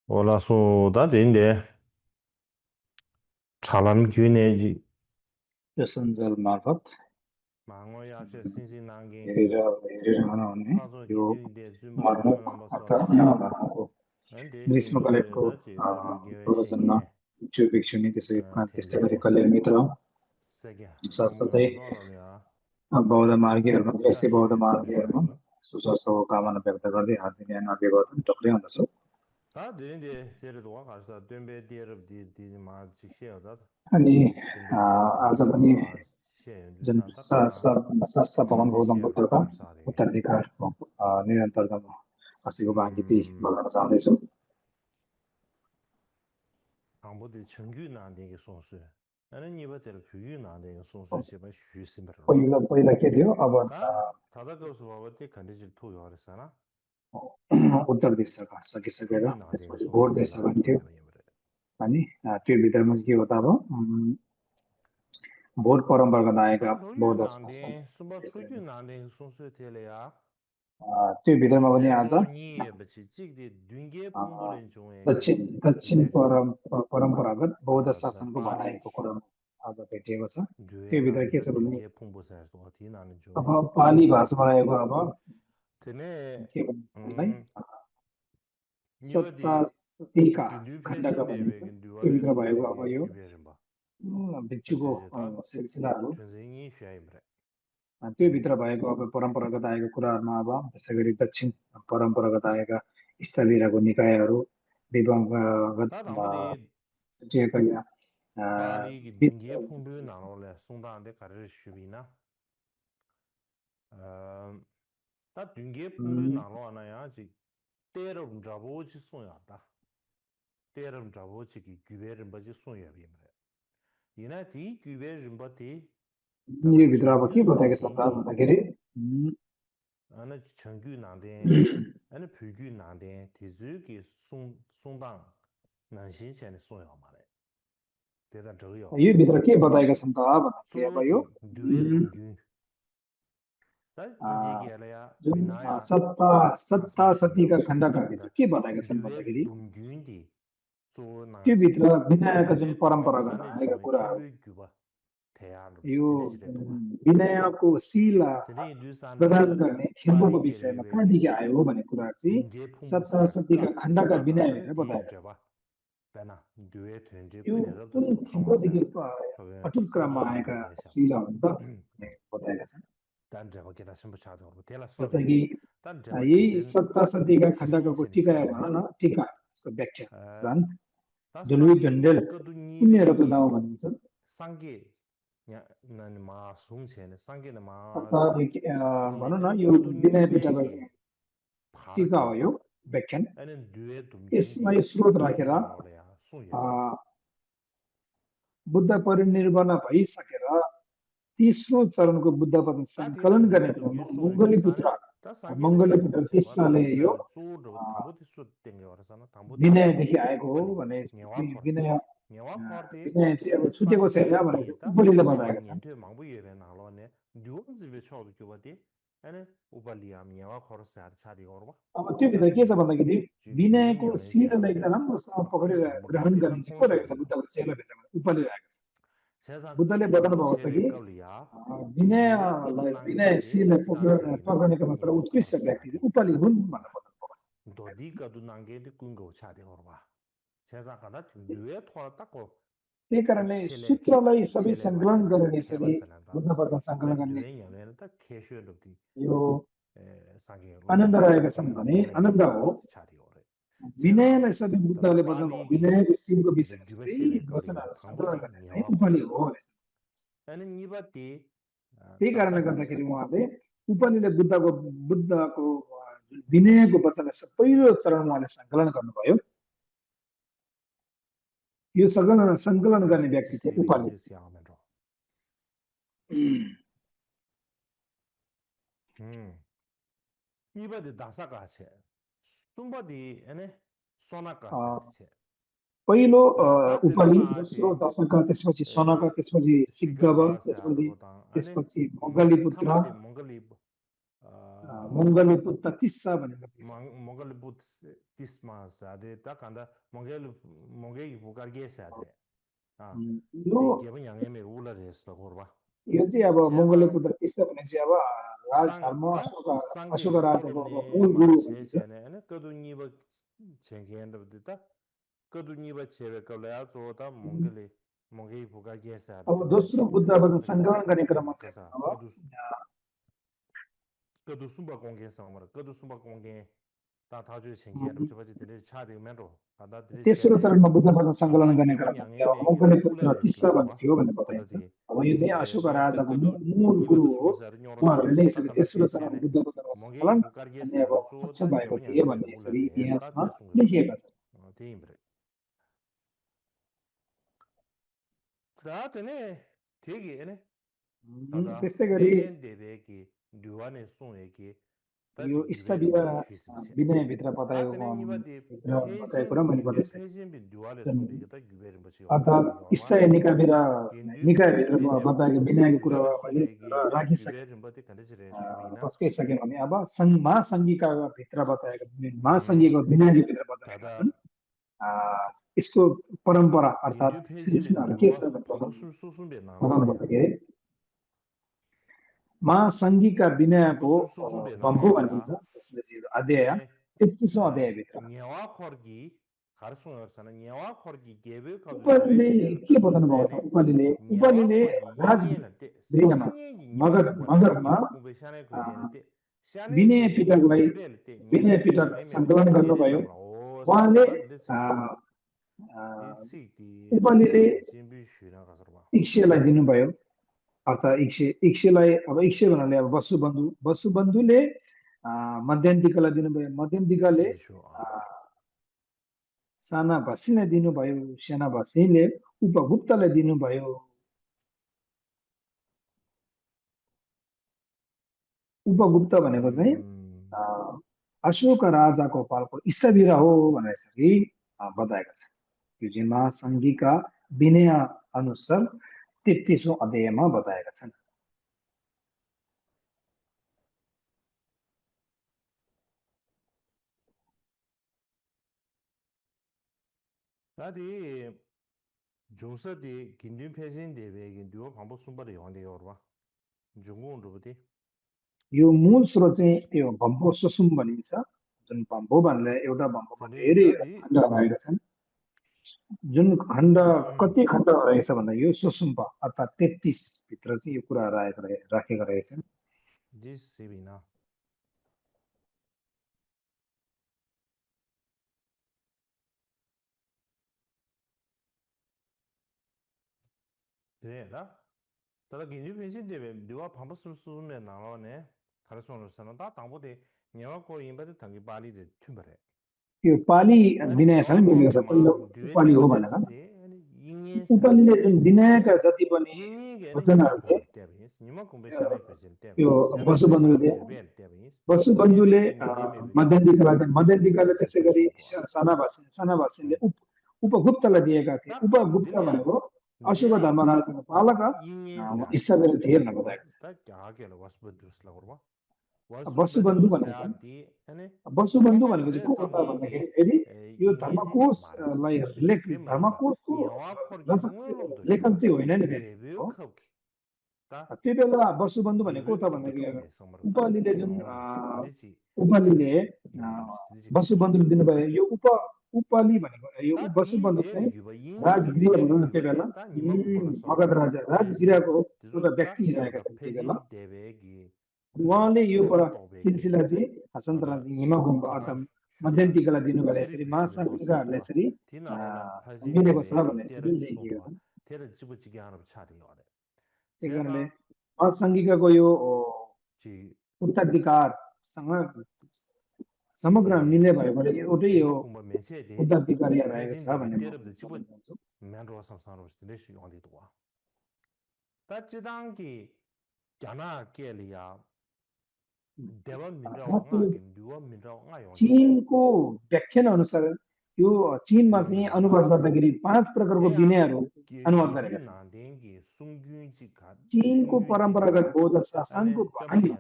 올라서다 된대. 차람 균에 Sanjal Marfat, 망어야 제 신신난게 Erira Hanone, 사소 you 기준대 준바 Marmuk, 소나마서 Arthur Marmoko, 안데 Grisma 신도에다 Collecto, 제다 루게 Provasana, 신게 Jubiction, the Safe 텐데 Testicle Mitra, 세게 망모 Sasate, 저러냐 about the Margir, Glasty about the 다시베 Margir, 세게샤기 Susasto, Kaman, Pepper, Hardin, Abigot, Tokri on the soup. 다 되는데 제르도가 가서 덴베 디르디 마지 셰어다 And 덴베 디르 as a 통도 money, 마 셰어 주산다 가나 Sasta Pavan 데 Bodam 셰어 Puttaka, 감사리 Uttardikar, Nirantardam, Astigubangi, 음 Balasadesu. 방법들이 정규난데 소스 나는 이버들 규규난데 소스 제발 휴심으로 पहिला के थियो अब 다 다다고서 와버티 컨디션 투 요르사나 उत्तर दिशाका सकिसकेर 규규난데 त्यसपछि 소스 vote दिशा 제라 भन्थ्यो 요르 अनि त्यो भित्रमा चाहिँ के हो त अब भोट परम्परागत आएका 다 बौद्ध शासन 규규난데 सुबह 규규난데 소스 텔레야 त्यो भित्रमा पनि आज 제저 니에 बची 찍디 둥게 풍불은 중에 दक्षिण दक्षिण परम्परागत बौद्ध शासनको पाली भनाइको कुरा आज भेटिएको छ 듀에 त्यो भित्र के छ 나는데 भने 둥게 풍부사서 어디 나는 अब 중 पाली भाषामा रहेको अब 테네 के भन्छ त्यसलाई सत्ता 니버디 सतीका 둔두 खण्डका 패션데 भनिन्छ 왜 त्यो 듀얼레 भित्र भएको अब 소소기 यो 규베른 봐 भिक्षुको 어제 다 सिलसिलाहरू 전생이 쉐이브레 त्यो भित्र भएको अब परम्परागत आएको कुराहरूमा अब त्यसै गरी दक्षिण परम्परागत आएका स्थलीयको निकायहरू विभागगत 다 당부디 छुटिएका या 파리기 둥게 풍부 나올래 송다한테 가르쳐 주비나 다 둥게 풍부 나올라나야 지 때로 잡아오지 소야다 때로 잡아오지 규베른 버지 소야 비면 이나 디 규베른 버티 यो 다다 भित्र अब के 정규 बताएको छ त 딩기 भन्दाखेरि 아니 정규 난데 아니 불규 난데 디즈기 송당 난신체는 소야 말해 대단 저요 यो भित्र के बताएका छन् त भन्दाखेरि अब यो 소지 듀에 동규 다 이제기야야 जुन 비나야 सत्ता सतीका खण्डका भित्र 다 के बताएका छन् 듀에 भन्दाखेरि 동규인디 त्यो 소나시 भित्र विनयका जुन 듀에 परम्परागत 동규산의 आएका 중에 कुराहरू 튜브 규바 대안으로 यो 되내지래 도와 विनयको शील 되내 뉴산디 प्रदान गर्ने खेम्बोको विषयमा 파리게르베 कहाँदेखि आयो हो भन्ने कुरा चाहिँ 딩게 सत्ता 풍부사 सतीका 까 खण्डका 까까네 विनयभित्र 디 बताएको छ 저바 बेना 듀에 된제 यो 뿌이네 럽다 कुन खेम्बोदेखि 소타마사 그게 अटुट क्रममा 소다 आएका 럽다 शिलाहरू त भन्ने बताएका छन् 단 जब के दासम बचादो तेला जस्तै सोबे कि 단 जब यही किसन सत्ता सतीका शिसों खण्डकाको से टिका निश्चय भनौँ ना न टिका यसको व्याख्या ग्रन्थ 다 डुलुई 상계 डन्डेल 그두니 पुण्य र 베기 प्रदाव भनिन्छ 상계 난 마송체네 상계는 마 अर्थात् 송네 भनौँ न 아니 यो विनय 그두니 पिटक 베기 टिका हो 파르케 यो व्याख्यान 아니 듀에 यसमा 둠긴디 यो स्रोत राखेर 어디 나올래야 अ, 송예비 बुद्ध परिनिर्वाण भइसकेर तेस्रो चरणको बुद्ध पद 다 सङ्कलन 대단 गर्ने 듀에 둠긴 क्रममा 송예비사네 다 상계는 मङ्गलीपुत्र 제바 제바 तिस्साले यो 다 소르 당보디 수 땡겨 알아서나 당보디 विनयदेखि आएको हो 우빨리 भने 녀와 커스 विनय 녀와 커데 विनय चाहिँ अब 아니 छुटेको छैन भनेर चाहिँ 상계기다 उपनिले 녀와 बताएका छन् 년퇴 망부예베 나로네 듀엄즈베 쳐도 교바디 아니 우빨리암 녀와 커스 차리 거르바 अब त्योभित्र के छ भन्दाखेरि 듀에 विनयको 녀네시야 शिरलाई एकदम राम्रोसँग पकडेर 망부디 당보디 ग्रहण गर्ने 어디다 चाहिँ को रहेको छ 콩셔비나 बुद्धको चेलाभित्रमा उपलिरहेको छ 세상 बुद्धले बताउनु 찌찌 भएको छ 셰베 कि 까블리야 विनयलाई 듀에 कदु विनय 난게바디 शिरलाई 샤시비나 पक्रने क्रममा चाहिँ 녀와 उत्कृष्ट 커스 व्यक्ति चाहिँ उपलि हुन् भनेर बताउनु भएको छ 도디 कदु 난게디 꾼거 차리 거르바 세상 가다 듀에 토라 딱고 त्यही कारणले 첼레 सूत्रलाई सबै 첼레 सङ्कलन 바스나 गर्ने यसरी 케바스나다 बुद्ध वचन सङ्कलन 난 गर्ने 듀에 녀네는 딱 캐슈얼로디 यो 상계로 आनन्द रहेका छन् 콩 भने 텔레 आनन्द 녀와 हो 커스 차리 거래 세상 विनयलाई सबै तर बुद्धले बताउनु भयो पालीगी विनयको शिरको 저 विशेष 듀베시베 चाहिँ 까블리야 वचनहरू सङ्कलन 당보디 गर्ने चाहिँ 녀와 उपलि 커스 हो भनेर 나는 이바티 त्यही कारणले 다사가스 गर्दाखेरि उहाँले उपनिले बुद्धको जुन विनयको वचनलाई पहिलो चरण उहाँले सङ्कलन गर्नुभयो यो सङ्कलन गर्ने 다시 व्यक्ति चाहिँ 지세베 उपालि 디스야면로 이바디 다사가체 숨바디 에네 소나가세체 पहिलो उपालि दोस्रो 다데다마테 दशक त्यसपछि सनक 에 त्यसपछि सिग्गव 시가바세 त्यसपछि 알고다 아니 त्यसपछि मङ्गलीपुत्र 탐바디 몽골리 몽골리 부터 티사 भनेको तिस 몽골 부트 디스마 사데 딱한다 몽골이 부가게 사데 아 यो 제 개분 양념에 울어졌어 거봐 यो चाहिँ अब मङ्गोलले 제상 पुत्र तिस्ता भने चाहिँ अब राजधर्म 상다 अशोक 상게 अशोक राजाको अब मूल 콜롬네 गुरु 마 भनिन्छ 제제네 कदु निब 제게한다 कदु निब 제베 कलया जोता 몽골이 부가게 사데 अब दोस्रो बुद्धबाट सङ्कलन गर्ने क्रममा चाहिँ कसा अब कदु सुम्बा 공개 상마라 कदु सुम्बा 공개 다 다주 생기하는 저 버지 들이 차대 면로 다다 들이 तेस्रो चरणमा बुद्धबाट सङ्कलन 다다 गर्ने 개분 क्रममा चाहिँ अब 양념에 मङ्गोलले पुत्र तिस्सा 울어졌어 भन्ने 거봐 थियो भनेर बताइन्छ 그러지 अब यो चाहिँ अशोक राजाको 그도 मूल गुरु निबद हो सुबसर 녀로서 उहाँहरूले नै यसरी 딱한다 तेस्रो चरणमा 제시하네 बुद्ध वचनको 몽골이 सङ्कलन 부가게 अनि अब 사로 सक्षम जो다 भएको 개분 थिए 양념에 भन्ने यसरी 울어졌어 다 इतिहासमा 됐은 लेखिएका छन् 대임bre 자테네 되게네 다다 त्यस्तै गरी 대겐 대베기 류안에 송에기 यो 다지 स्थविर 기베르 휘스비세 विनयभित्र बताएको 다테네 नि바디 भित्र बताएको 페이진 कुरा मैले 긴든 बताइसकेँ 페이진 비 류안에 송베기다 기베르 버시 अर्थात् 요한데 요마 स्थायी 긴든 निकायभित्र 페이진 비 बताएको विनयको कुरा 류안에 मैले 송베기 राखिसकेँ 기베르 버티 간데지레 수비나 पस्काइसकेँ भने अब महासङ्घीका भित्र बताएको 음 महासङ्घीको विनयको भित्र बताएका 다다 छन् यसको परम्परा अर्थात् 긴든 페이진 비 सिलसिलाहरू के 류아 छ भनेर 방법순 수순베 बताउनु 나와네 पर्दाखेरि महासङ्घीका विनयको 방법순 수순베 बम्बु भनिन्छ 나와야 त्यसले चाहिँ अध्याय 아니 33औं अध्यायभित्र न्यावा खर्गी 가르송어서는 न्यावा खर्गी गेबे कब उपालिले जुबेर के कब बताउनु भएको छ जुबेने उपालिले न्यावा उपालिले खर्गी यङयेन ते राजगृहमा साङये निमा कुबने मगधमा निमा कुबे शाने कुजेन ते शाने विनय कुजेन पिटकलाई जुबेल ते विनय न्यावा पिटक मैमे सङ्कलन तेरे गर्नुभयो नमला ओ उहाँले सदा आ, लेसिस आ, ती सिटी उपालिले जिम्बी शुना कसरबा इक्ष्यलाई दिनुभयो अर्थात् इक्ष्यलाई अब इक्ष्य भन्नाले अब वसुबन्धुले मध्यन्तिकालाई दिनुभयो मध्यन्तिकाले दिशो साना भसिनलाई दिनुभयो साना भसिनले उपगुप्तलाई दिनुभयो उपगुप्त भनेको चाहिँ अशोक राजाको पालको स्थविर हो भनेर यसरी बताएका छन् यो चाहिँ महासङ्घीका विनय अनुसार 33औं अध्यायमा बताएका छन् 다디 조서디 긴든 페이진 대베기 듀오 방법 순발이 영한데 여러분 중국은 로버티 यो मूल स्रोत चाहिँ त्यो भम्पो सुसुम भनिन्छ जुन भम्पो भनेर एउटा भम्पोमा धेरै खण्डहरू आएका छन् जुन खण्ड कति खण्ड रहेछ भन्दा यो सुसुम्प अर्थात् 33 भित्र चाहिँ यो कुराहरू राखेका रहेछन् दिसिबिना 그래라 तर गिन्जु फेन्सिन देबे दुवा भाम्बो सुसुमे नावाने खारसोनसना दा तांबोदे न्यावा को इम्बदे तंगी बाली दे थुमरे यो पाली विनयसँग मिलेको छ पहिलो उपालि हो भनेर उपालिले जुन विनयका जति पनि वचनहरू थिए यो वसुबन्धुले मध्यन्तिकालाई त्यसै गरी साना भाषिनले उपगुप्तलाई दिएका थिए उपगुप्त भनेको अशोक धर्मराजको पालक स्थविर थिए भनेर बताएको छ वसुबन्धु भनेको वसुबन्धु भनेको चाहिँ को हो भन्दाखेरि फेरि यो धर्मकोशलाई धर्मकोशको लेखक चाहिँ होइन नि फेरि त्यो बेला वसुबन्धु भनेको को त भन्दाखेरि उपालिले जुन उपालिले वसुबन्धुले दिनुभयो यो उपालि भनेको यो वसुबन्धु चाहिँ राजगृह भनौँ न त्यो बेला मगध राजा राजगृहको एउटा व्यक्ति रहेका थिए त्यो बेला उहाँले यो सिलसिला चाहिँ हस्तान्तरण चाहिँ हिमकुम्भ अर्थात् मध्यन्तिकालाई दिनुभयो यसरी महासङ्घिकाहरूलाई यसरी मिलेको छ भनेर यसरी लेखिएको छ त्यही कारणले महासङ्घिकाको यो उत्तराधिकारसँग समग्र मिल्ने भएकोले एउटै यो उत्तराधिकारी रहेको छ भन्ने चीनको व्याख्यान अनुसार यो चीनमा चाहिँ अनुवाद गर्दाखेरि 5 प्रकारको विनयहरू अनुवाद गरेका छन् चीनको परम्परागत बौद्ध शासनको बानी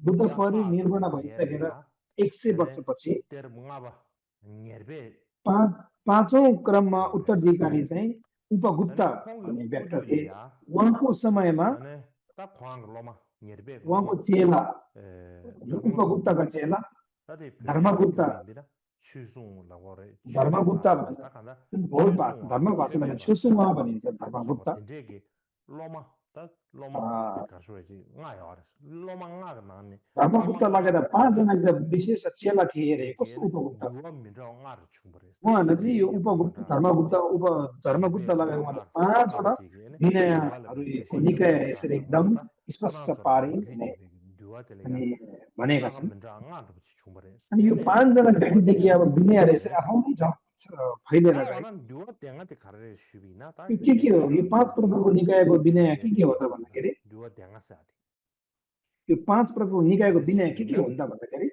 बुद्ध परिनिर्वाण भइसकेर 100 वर्षपछि पाँचौं क्रममा उत्तराधिकारी चाहिँ उपगुप्त भन्ने व्यक्ति थिए। उहाँको समयमा उहाँको चेला उपगुप्तका चेला धर्मगुप्त बहुत भाषा धर्म भाषामा छुसुमा भनिन्छ धर्मगुप्त। धर्मगुप्त लगेर 5 जना विशेष चेला थिए रे। कस्तो उपगुप्त उहाँहरूले चाहिँ यो उपगुप्त धर्मगुप्त लगाएर उहाँले 5 वटा विनयहरूको निकाय यसरी एकदम स्पष्ट पारी अनि भनेका छन्। अनि यो 5 जना व्यक्तिदेखि अब विनय यसरी आफ्नै फैलिएर गए। के हो यो 5 प्रकारको निकायको विनय के हो त भन्दाखेरि यो 5 प्रकारको निकायको विनय के हो त भन्दाखेरि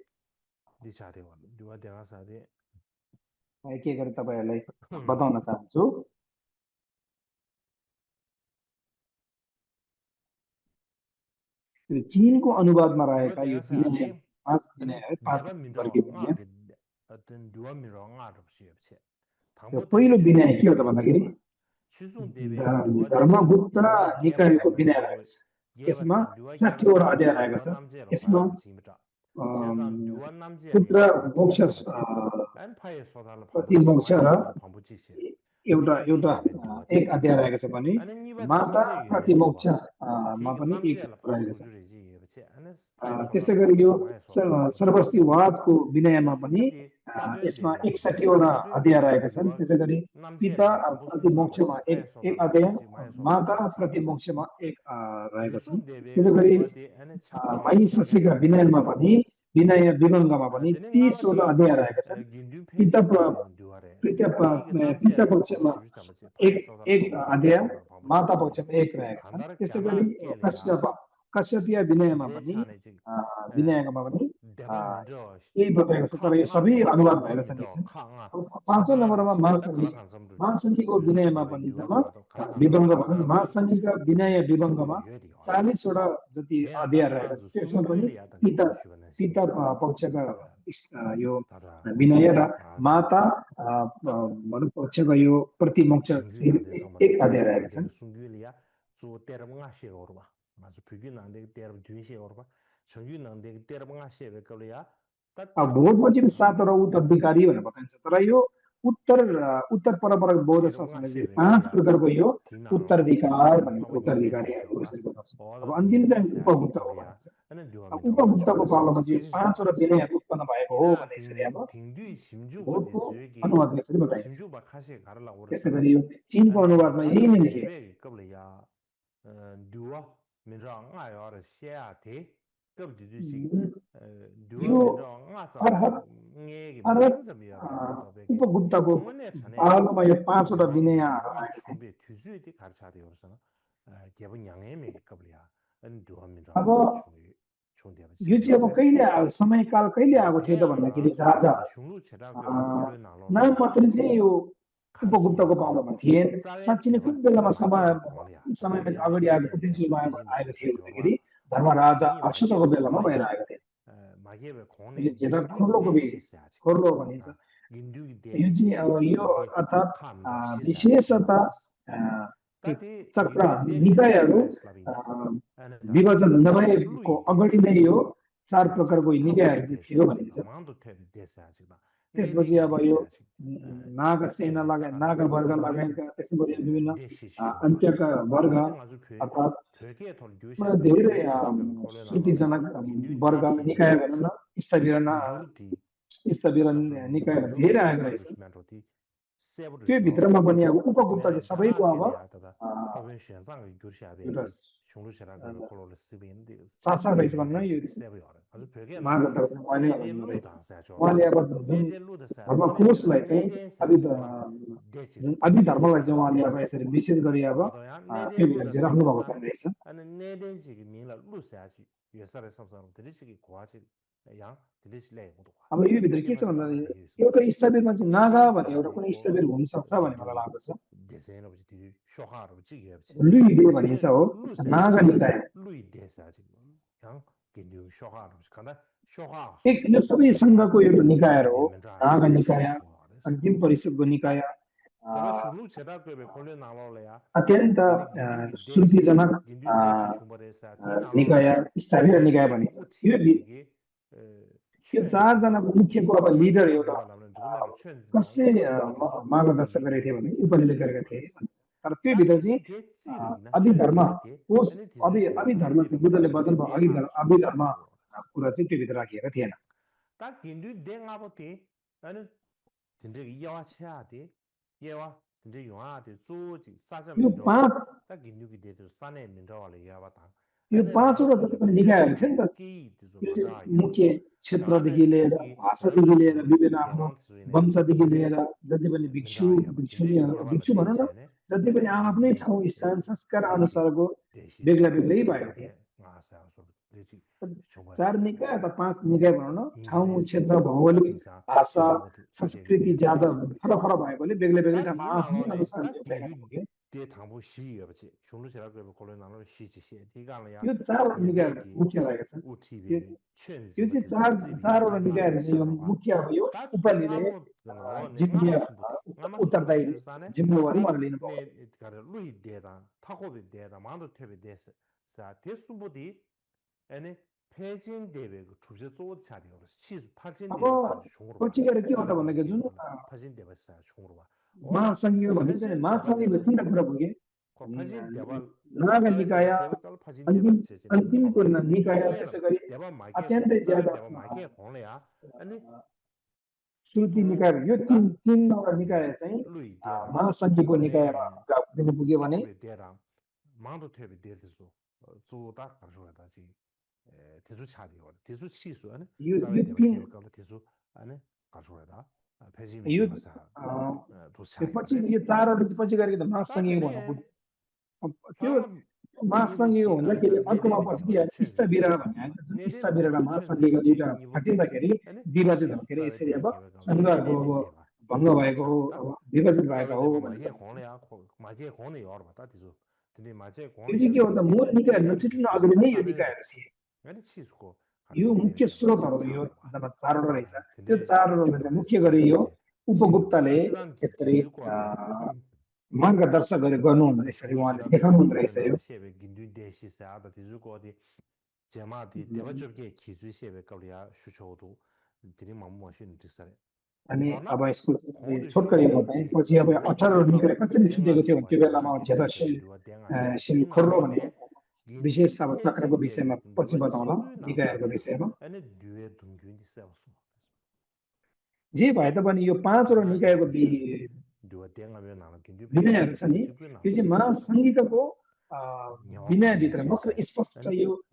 के गरे तपाईहरुलाई बताउन चाहन्छु। यो चीनको अनुवादमा रहेका यो विनय 5 विनय है 5 वर्गीय विनय। यो पहिलो विनय के हो त भन्दाखेरि धर्मगुप्त निकायको विनय रहेको छ। यसमा 60 वटा अध्याय रहेको छ। यसमा पुत्र मोक्ष प्रति मोक्ष र एउटा एक अध्याय रहेको छ भने माता प्रति मोक्ष मा पनि एक रहेको छ। त्यसैगरी यो सर्वस्तिवादको विनयमा पनि यसमा 61 वटा अध्याय रहेका छन्। त्यसैगरी पिता प्रति मोक्षमा एक अध्याय, माता प्रति मोक्षमा एक रहेको छ। त्यसैगरी महिषीका विनयमा पनि विनय विभङ्गमा पनि 30 वटा अध्याय रहेका छन्। पिता पक्षमा एक अध्याय, माता पक्षमा एक रहेका छन्। त्यसैगरी कश्यपीय विनयमा पनि यही बताएको छ। तर यो सबै अनुवाद भएर छन्। 5औं नम्बरमा महासन्धिको विनयमा पनि जम्मा विभङ्ग भनौँ महासन्धिका विनय विभङ्गमा 40 वटा जति अध्याय रहेका छन्। त्यसमा पनि पिता पक्षका यो विनय र माता पक्षको यो प्रतिमोक्ष एक अध्याय रहेका छन्। बौद्धपछि 7 वटा उत्तराधिकारी भनेर बताइन्छ। तर यो उत्तर परम्परागत बौद्ध शास्त्रमा चाहिँ 5 प्रकारको यो उत्तराधिकार भनिन्छ। उत्तराधिकारीहरू अब अन्तिम चाहिँ उपगुप्त हो भनिन्छ। उपगुप्तको पालोमा चाहिँ 5 वटा विनयहरू उत्पन्न भएको हो भन्ने यसरी अब बौद्धको अनुवादमा यसरी बताइन्छ। त्यसैगरी यो चीनको अनुवादमा यही नै लेखिएको उपगुप्तको पालोमा यो 5 वटा विनय अब यो चाहिँ अब कहिले आयो समयकाल कहिले आएको थियो त भन्दाखेरि राजा नाम मात्रै चाहिँ यो उपगुप्तको पालोमा थिएन। साँच्चै नै कुन बेलामा समयमा अगाडि आएको कतिचोटि आएको थियो भन्दाखेरि धर्मराजा अशोकको बेलामा भएर आएको थियो। खोर्लो भनिन्छ। यो चाहिँ यो अर्थात् विशेषतः चक्र निकायहरू विभाजन नभएको अगाडि नै यो 4 प्रकारको निकायहरू थियो भनिन्छ। त्यसपछि अब यो नागा सेना लगायत नागा वर्ग लगायतका त्यसपछि विभिन्न अन्त्यका वर्ग अर्थात् धेरै श्रुतिजनक वर्ग निकाय भनौँ न स्थविर निकाय धेरै आएको रहेछ। त्यो भित्रमा पनि अब उपगुप्त चाहिँ सबैको अब शासक रहेछ भन्न यो उहाँले अब धर्मकोशलाई चाहिँ अभिधर्मलाई चाहिँ उहाँले अब यसरी विशेष गरी अब त्यो भित्र चाहिँ राख्नु भएको छ रहेछ। अब यो भित्र के छ भन्दाखेरि एउटा स्थविरमा चाहिँ नागा भन्ने एउटा कुनै स्थविर हुन सक्छ भन्ने मलाई लाग्दछ। लुइडे भनिन्छ हो नागा निकाय gindu shoga kanda shoga एक यो सबै सङ्घको एउटा निकायहरू हो नाग निकाय अन्तिम परिषदको निकाय तब शुरू छेदा पे खोले नालो या अत्यन्त श्रुतिजनक निकाय स्थानीय निकाय भनिन्छ यो चारजनाको मुख्यको अब लिडर एउटा कसले मार्गदर्शन गरेको थियो भने उपनिवेश गरेका थिए तर त्यो भित्र चाहिँ अभिधर्म कोष अभिधर्म चाहिँ बुद्धले बदल भयो अभिधर्म कुरा चाहिँ त्यो भित्र राखिएको थिएन ता गिन्डु देङाबोते अनि तिनले यावा छ्याते यावा तिनले युवाते जोजी साजा यो पाँच ता गिन्डु कि देतो साने मिन्डवाले यावा ता यो पाँचवटा जति पनि निकायहरू थियो नि त यो चाहिँ मुख्य क्षेत्रदेखि लिएर भाषादेखि लिएर विभिन्न आफ्नो वंशदेखि लिएर जति पनि भिक्षु भनौँ न जति पनि आफ्नै ठाउँ स्थान संस्कार अनुसारको बेग्ला बेग्लै भएको थियो चार निकाय अथवा पाँच निकाय भनौँ न ठाउँ क्षेत्र भौगोलिक भाषा संस्कृति ज्यादा फरक फरक भएकोले बेग्ला बेग्लै ठाउँमा आफ्नै अनुसार त्यो थाम्बो सिएपछि सुन्नु छ र कोले नालो सिसिए दिगाले या यो चारवटा निकायहरू मुख्य रहेका छन् यो चाहिँ चारवटा निकायहरू चाहिँ यो मुख्य अब यो उपनिले उत्तरदायी जिम्मेवारी उहाँले लिनुभयो लुई देदा थाकोबे देदा मान्दो थेबे देस 자 대수보디 एने फेजिन देबेको ठुसे जोड छादियो सिज फाजिन देबे छोरो पछि गएर के हुन्छ भन्दाखेरि जुन फाजिन देबे छोरो महासंघीय भनिन्छ नि महासंघीय तीनटा कुरा पुगे नाग निकाय अन्तिमको निकाय त्यसैगरी अत्यन्तै ज्यादा श्रुति निकाय यो तीनवटा निकाय चाहिँ महासंघीयको निकायमा दिनु पुग्यो भने मान्दो थेबे देसो जोदा गर्छोदा चाहिँ त्यसो छादियो त्यसो छिसो हैन यो तीन त्यसो हैन गर्छोदा पछि यो चारवटा पछि गरेको त महासंघीय भन्नु त्यो महासंघीय भन्दाखेरि अर्कोमा पछि इष्टबिरा भन्ने इष्टबिरा र महासंघीयको दुईटा हटिँदाखेरि विभाजित हुँदाखेरि यसरी अब संघको अब भङ्ग भएको हो अब विभाजित भएको हो यो चाहिँ के हो त मूल निकायहरू नछुट्नु अगाडि नै यो निकायहरू थिए यो मुख्य स्रोतहरू यो जब चारवटा रहेछ त्यो चारवटा चाहिँ मुख्य गरी यो उपगुप्तले यसरी मार्गदर्शन गर्नु हुँदो यसरी उहाँले देखाउनु हुँदो रहेछ यो अनि अब यसको छोटकरी बताएँ पछि अब 18 निकाय कसरी छुटेको थियो त्यो बेलामा झेल खोर्लो भन्ने विशेष अब चक्रको विषयमा पछि बताउँला निकायहरूको विषयमा जे भए तापनि यो पाँचवटा निकायको विनयहरू छ नि यो चाहिँ महासंघिकको विनयभित्र मात्र स्पष्ट यो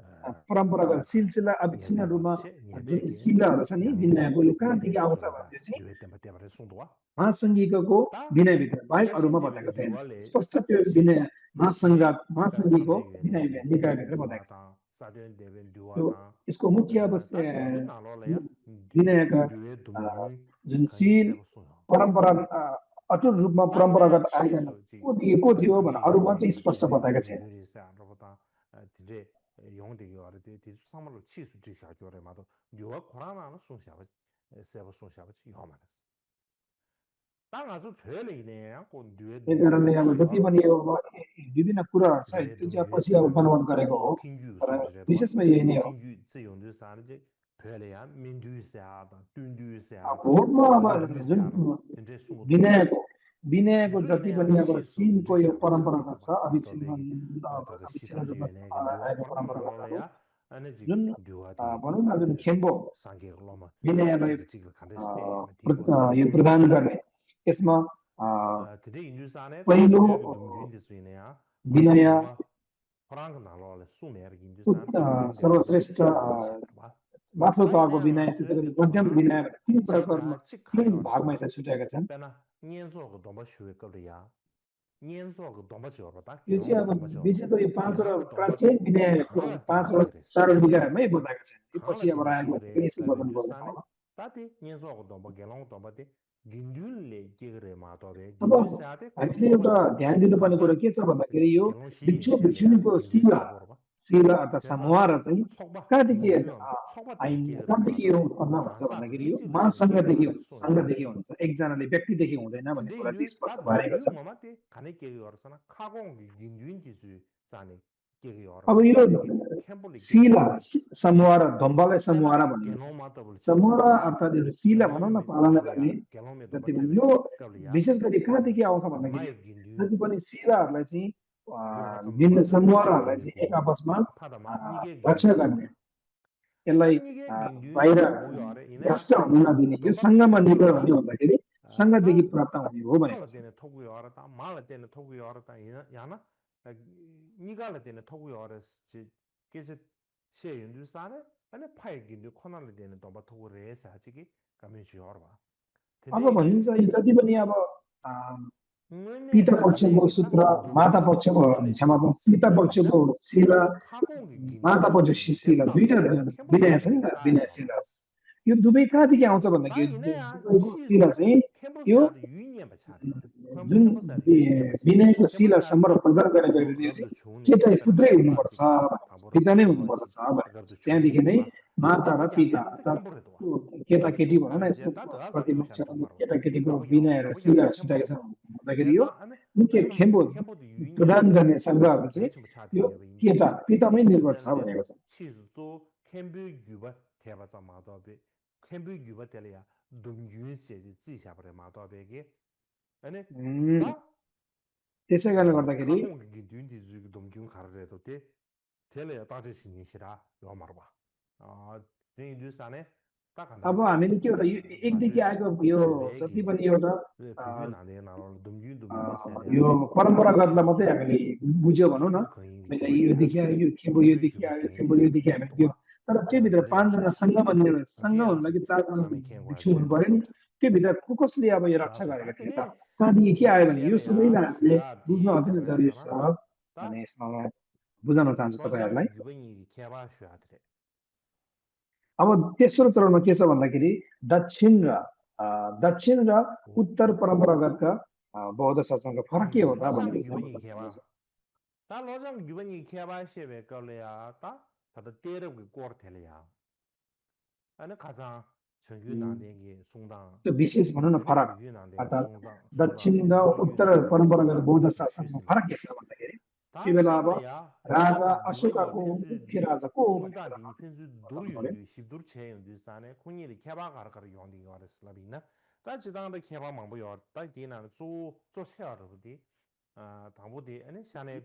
परम्परागत सिलसिला अविच्छिन्न रूपमा जुन शिलाहरू छ नि विनयको यो कहाँदेखि आउँछ भने चाहिँ महासंघिकको विनयभित्र बाहेक अरूमा बताएको छैन स्पष्ट त्यो विनय महासंघिकको विनय निकायभित्र बताएको छ यसको मुख्य विनयका जुन शील परम्परा अटुट रूपमा परम्परागत आयोजन को थियो भने अरूमा चाहिँ स्पष्ट बताएका छैन त्यही कारणले अब जति पनि यो विभिन्न कुराहरू छ त्यो चाहिँ पछि अब बनोट गरेको हो तर विशेषमा यही नै हो भोटमा अब जुन विनयको जति पनि अब सिनको यो परम्परागत छ अविच्छिन्न रूपमा आएको परम्परागत जुन भनौँ न जुन खेम्बो विनयलाई यो प्रदान गर्ने यसमा पहिलो विनय सर्वश्रेष्ठ माथिल्लो तहको विनय त्यसै गरी मध्यम विनय तीन प्रकारमा तीन भागमा यसलाई छुट्याएका छन् यो चाहिँ अब विशेष गरी पाँचवटा प्राचीन विनयको पाँचवटा चारवटा विनयमै बताएका छन् यो पछि अब रायको यसो बदल गर्नु अब हामीले एउटा ध्यान दिनुपर्ने कुरा के छ भन्दाखेरि यो भिक्षु भिक्षुणीको शिला सिला अर्थात् समुहार चाहिँ 촉바 कहाँदेखि 촉바 कहाँदेखि यो उत्पन्न हुन्छ भन्दाखेरि यो महासङ्घदेखि हुन्छ, सङ्घदेखि हुन्छ, एकजनाले व्यक्तिदेखि हुँदैन भन्ने कुरा चाहिँ स्पष्ट भएको छ। अब यो सिला समुहार धम्बालाई समुहार भनिन्छ। समुहार अर्थात् यो सिला भनौँ न पालना गर्ने जति पनि यो विशेष गरी कहाँदेखि आउँछ भन्दाखेरि जति पनि सिलाहरूलाई चाहिँ भिन्न समुहारहरूलाई चाहिँ एक आपसमा रक्षा गर्ने, यसलाई बाहिर भ्रष्ट हुन नदिने, यो सङ्घमा निर्भर हुने भन्दाखेरि सङ्घदेखि प्राप्त हुने हो भनेको छ। अब भनिन्छ यो जति पनि अब पिता पक्षको सूत्र माता पक्षको क्षमा पिता पक्षको शिला माता पक्षको शिला दुईटा विनय छ नि त, विनय शिला यो दुवै कहाँदेखि आउँछ भन्दाखेरि शिला चाहिँ यो जुन विनयको शिला सम्म प्रदान गरेको चाहिँ केटा पुत्रै हुनुपर्छ, पिता नै हुनुपर्छ भनेको छ। त्यहाँदेखि नै माता र पिता अर्थात् केटाकेटी भनौँ न यसको प्रतिपक्ष केटाकेटीको विनय र शिला छुट्याएको छ भन्दाखेरि यो मुख्य खेम्बो प्रदान गर्ने सङ्घहरू चाहिँ यो केटा पितामै निर्भर छ भनेको छ। त्यसै कारणले गर्दाखेरि अब हामीले के एउटा एकदेखि आएको यो जति पनि एउटा यो परम्परागतलाई मात्रै हामीले बुझ्यो भनौँ न, योदेखि आयो यो खेम्बो योदेखि आयो खेम्बो योदेखि हामीले त्यो, तर त्योभित्र 5 जना सङ्घमा निर्भर सङ्घ हुनु लागि 4 जना भिक्षु हुनु पर्यो नि, त्योभित्र कसले अब यो रक्षा गरेका थिए त, कहाँदेखि के आयो भने यो सबैलाई हामीले बुझ्न अत्यन्त जरुरी छ भने यसमा बुझाउन चाहन्छु तपाईँहरूलाई। अब तेस्रो चरणमा के छ भन्दाखेरि दक्षिण र उत्तर परम्परागतका बौद्ध शासनका फरक के हो त भन्ने त्यो विशेष भनौँ न फरक, अर्थात् दक्षिण र उत्तर परम्परागत बौद्ध शासनमा फरक के छ भन्दाखेरि त्यो बेला अब राजा अशोकको मुख्य राजा को हो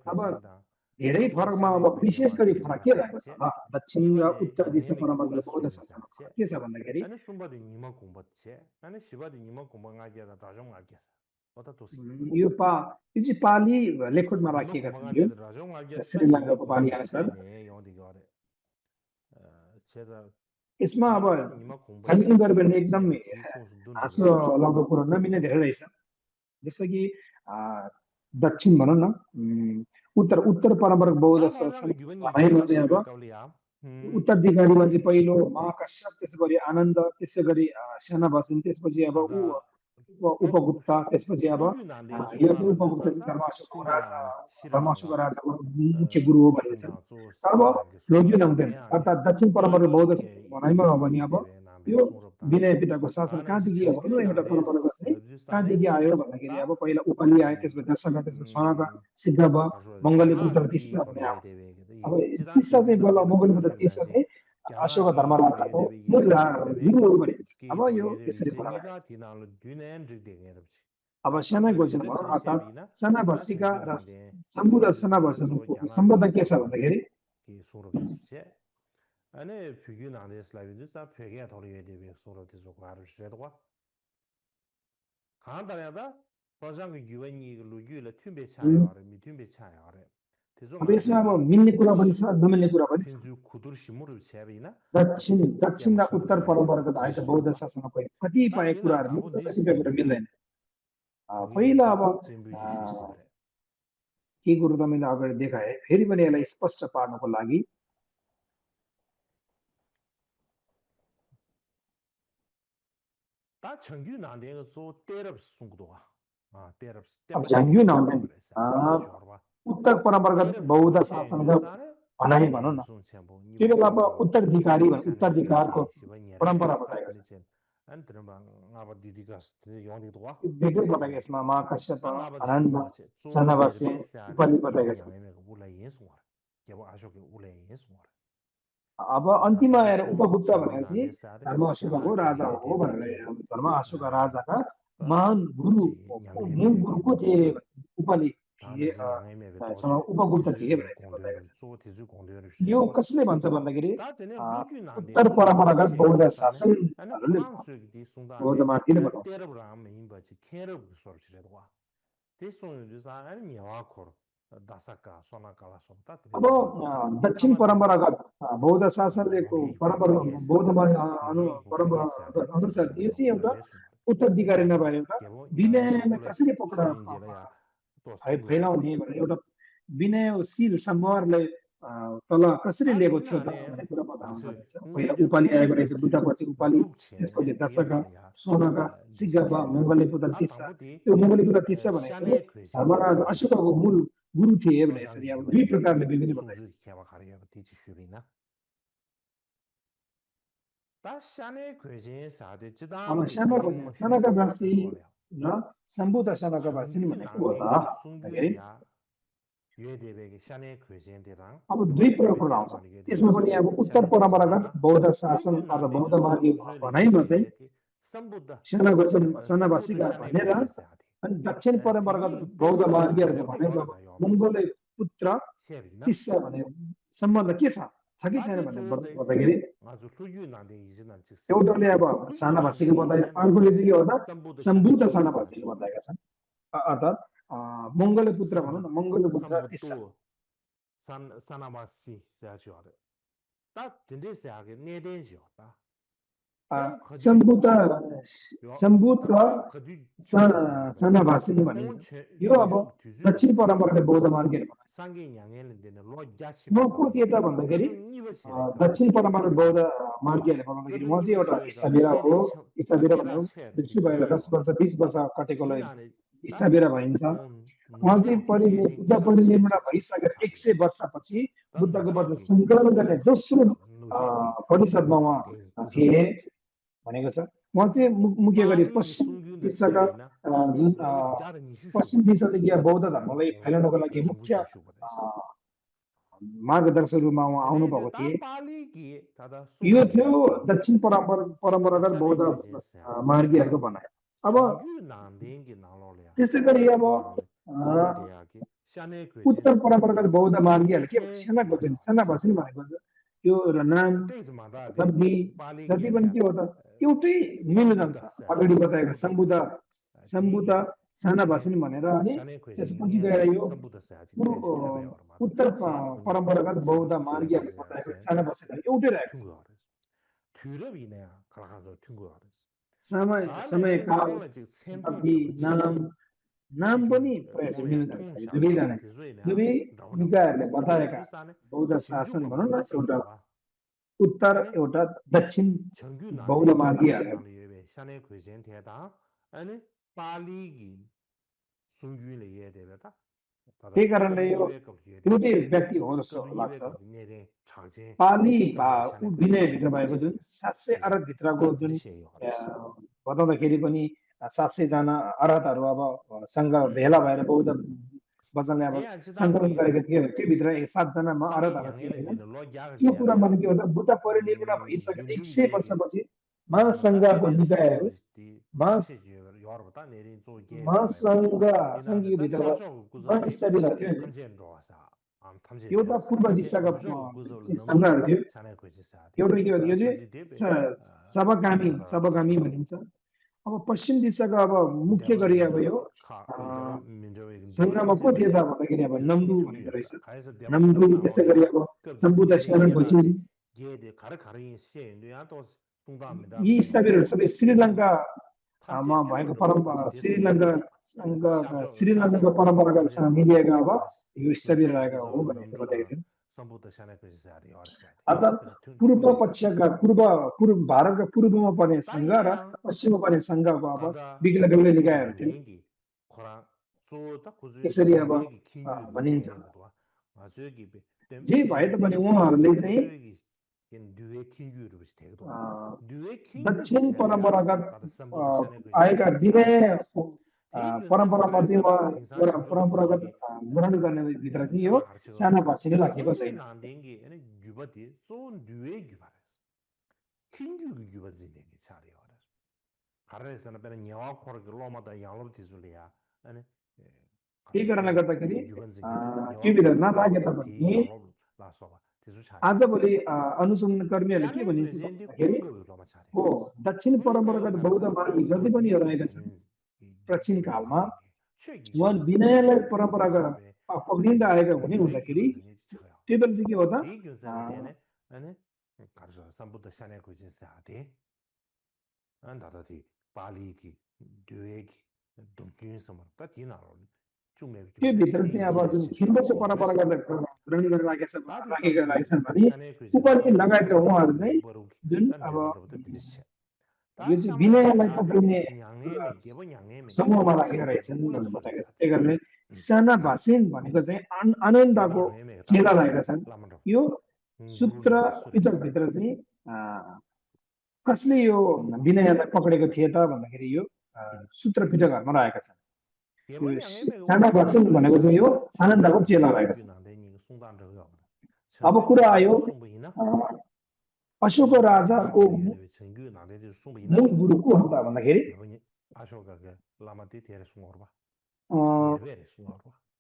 अब धेरै फरकमा अब विशेष गरी फरक के रहेको छ दक्षिण र उत्तर दिशा परम्परागत बौद्ध शासनमा के छ भन्दाखेरि यो चाहिँ पाली लेखोटमा राखिएका छन्, यो श्रीलङ्काको पाली अनुसार। यसमा अब छानबिन गर्यो भने एकदम हाँसो लाग्दो कुरो नमिल्ने धेरै रहेछ। जस्तो कि दक्षिण भनौँ न उत्तर परम्परागत बौद्ध शासनमा चाहिँ अब उत्तराधिकारीमा चाहिँ पहिलो महाकश्यप, त्यसपछि आनन्द, त्यसै गरी सेनाभसन, त्यसपछि अब उपगुप्त, त्यसपछि अब यो चाहिँ उपगुप्त चाहिँ धर्माशोक राजाको मुख्य गुरु हो भनिन्छ। अब लोग्यु नामदेन अर्थात् दक्षिण परम्परागत बौद्ध भनाइमा हो भने अब यो विनय पिताको शासन कहाँदेखि भनौँ एउटा परम्परागत चाहिँ कहाँदेखि आयो भन्दाखेरि अब पहिला उपालि आयो, त्यसपछि दशरथ, त्यसपछि स्वानका, सिद्धव, मङ्गलीपुत्र तिस्सा भन्ने आउँछ। अब तिस्सा चाहिँ बल्ल मङ्गलीपुत्र तिस्सा चाहिँ अशोक धर्मराजाको गुरु हो भनिन्छ। अब यो यसरी अब सेना घोषणा भनौँ अर्थात् सेना भस्टिका र सम्बुद्ध सेना भस्टिको सम्बन्ध के छ भन्दाखेरि अब यसमा अब मिल्ने कुरा पनि छ नमिल्ने कुरा पनि छ। दक्षिण र उत्तर परम्परागत आएका बौद्ध शासनमा कतिपय कुराहरू मिल्छ, कतिपय कुरा मिल्दैन। पहिला अब के कुरो त मैले अगाडि देखाएँ, फेरि पनि यसलाई स्पष्ट पार्नको लागि उत्तर परम्परागत बौद्ध शासनका भनाइ भनौँ न त्यो बेला अब उत्तराधिकारको परम्परा बताएको छ बेग्लै बताएको यसमा महाकश्यप अनन्त सनावासी उपालि बताएका छन् अब अन्तिममा आएर उपगुप्त भनेपछि धर्म अशोकको राजा हो भनेर धर्म अशोक राजाका महान गुरु मूल गुरु को थिए उपालि थिए उपगुप्त थिए भनेर बताएको छ यो कसले भन्छ भन्दाखेरि उत्तर परम्परागत बौद्ध शासनहरूले बौद्ध मार्गले बताउँछ अब दक्षिण परम्परागत बौद्ध शासनले परम्परा बौद्ध मार्ग परम्परा अनुसार चाहिँ यो चाहिँ एउटा उत्तराधिकारी नभएर एउटा विनयमा कसरी पक्रा फैलाउने भनेर एउटा विनयशील सम्मानलाई तल कसरी लिएको थियो त भन्ने कुरा बताउनु पर्नेछ पहिला उपालि आएको रहेछ बुद्धपछि उपालि त्यसपछि दशका सोनका सिग्गापा मङ्गले पुत्र तिस्सा त्यो मङ्गले पुत्र तिस्सा भनेको चाहिँ धर्मराज अशोकको मूल गुरु थिए भने यसरी अब दुई प्रकारले विभिन्न बताइन्छ अब सानाका वासी र सम्बुद्ध सानाका वासी भनेको हो त भन्दाखेरि अब दुई प्रकार आउँछ त्यसमा पनि अब उत्तर परम्परागत बौद्ध शासन अथवा बौद्ध मार्ग भनाइमा चाहिँ सनावासीका भनेर अनि दक्षिण परम्परागत बौद्ध मार्गीहरूको भनेको मङ्गोले पुत्र तिस्सा भने सम्बन्ध के छ कि छैन भनेर भन्दाखेरि एउटाले अब सानावासीको बताए अर्कोले चाहिँ के हो त सम्बुद्ध सानावासीको बताएका छन् अर्थात् मङ्गोले पुत्र भनौँ न मङ्गोले पुत्र तिस्सा सम्बुद्ध सानावासी भनिन्छ यो अब दक्षिण परम्परागत बौद्ध मार्गीहरू म को थिए त भन्दाखेरि दक्षिण परम्परागत बौद्ध मार्गीहरूले बताउँदाखेरि उहाँ चाहिँ एउटा स्थविरा हो स्थविरा भनेर मृत्यु भएर 10 वर्ष 20 वर्ष कटेकोलाई स्थविरा भनिन्छ उहाँ चाहिँ बुद्ध परिनिर्वाण भइसकेर 100 वर्षपछि बुद्धको वचन सङ्कलन गर्ने दोस्रो परिषदमा उहाँ थिए भनेको छ उहाँ चाहिँ मुख्य गरी पश्चिम दिशाका जुन पश्चिम दिशादेखि बौद्ध धर्मलाई फैलाउनको लागि मुख्य मार्गदर्शक रूपमा उहाँ आउनुभएको थिए यो थियो दक्षिण परम्परागत बौद्ध मार्गीहरूको भनाइ अब त्यसै गरी अब उत्तर परम्परागत बौद्ध मार्गीहरूले के सेनावासी भनेको यो नाम शताब्दी जति पनि के हो त एउटै मिल्न जान्छ अगाडि बताएको सम्बुद्ध सानावासी भनेर अनि त्यसपछि गएर यो उत्तर परम्परागत बौद्ध मार्गीहरूले बताएको सानावासी एउटै रहेको छ समय काल शताब्दी नाम पनि प्रयास मिल्न जान्छ दुवैजना दुवै निकायहरूले बताएका बौद्ध शासन भनौँ न एउटा उत्तर एउटा दक्षिण बौद्ध मार्गीहरू त्यही कारणले यो एउटै व्यक्ति हो जस्तो लाग्छ पाली विनयभित्र भएको जुन 700 अरब भित्रको जुन बताउँदाखेरि पनि 700 जना अरहतहरू अब सँग भेला भएर बौद्ध वचनले अब सङ्कलन गरेको थियो त्यो भित्र 7 जना अरहतहरू थिए त्यो कुरा भने के हो त बुद्ध परिनिर्वाण भइसके 100 वर्षपछि महासङ्घको निकायहरू महासङ्घीय भित्र स्थबिला थियो एउटा पूर्व दिशाका सङ्घहरू थियो एउटा के हो यो चाहिँ सबगामी भनिन्छ अब पश्चिम दिशाका अब मुख्य गरी अब यो सङ्घमा को थियो त भन्दाखेरि अब नम्बु भनिँदो रहेछ नम्बु त्यसै गरी अब सम्बुद्ध शरण भोजी यी स्थबिरहरू सबै श्रीलङ्कामा भएको परम्परा श्रीलङ्काको परम्परागतसँग मिलिएका अब यो स्थबिर रहेका हो भन्ने बताएका छन् अर्थात् पूर्व पक्षका भारतका पूर्वमा पर्ने सङ्घ र पश्चिममा पर्ने सङ्घको अब बेग्ला बेग्लै निकायहरू थिए त्यसरी अब भनिन्छ जे भए तापनि उहाँहरूले चाहिँ दक्षिण परम्परागत आएका विनय परम्परामा चाहिँ उहाँ परम्परागत ग्रहण गर्ने भित्र चाहिँ यो साना भाषी नै राखेको छैन त्यही कारणले गर्दाखेरि त्यो विधा नलागे तापनि आजभोलि अनुसन्धान कर्मीहरूले के भनिन्छ भन्दाखेरि हो दक्षिण परम्परागत बौद्ध मार्गी जति पनि रहेका छन् प्राचीन कालमा उहाँ विनयलाई परम्परागत पक्रिँदै आएका हुने हुँदाखेरि त्यो बेला चाहिँ के हो त त्यो भित्र चाहिँ अब जुन खिम्बोको परम्परागत ग्रहण गरेर राखेका छन् भने उपाधि लगायतका उहाँहरू चाहिँ जुन अब यो चाहिँ विनयलाई पक्रिने समूहमा राखेका रहेछन् भनेर बताएका छन् त्यही कारणले साना भाषिन भनेको चाहिँ आनन्दको चेला रहेका छन् यो सूत्र पिटकभित्र चाहिँ कसले यो विनयलाई पक्रेको थिए त भन्दाखेरि यो सूत्र पिटकहरूमा रहेका छन् साना भाषिन भनेको चाहिँ यो आनन्दको चेला रहेका छन् अब कुरा आयो अशोक राजाको मूल गुरु को हो त भन्दाखेरि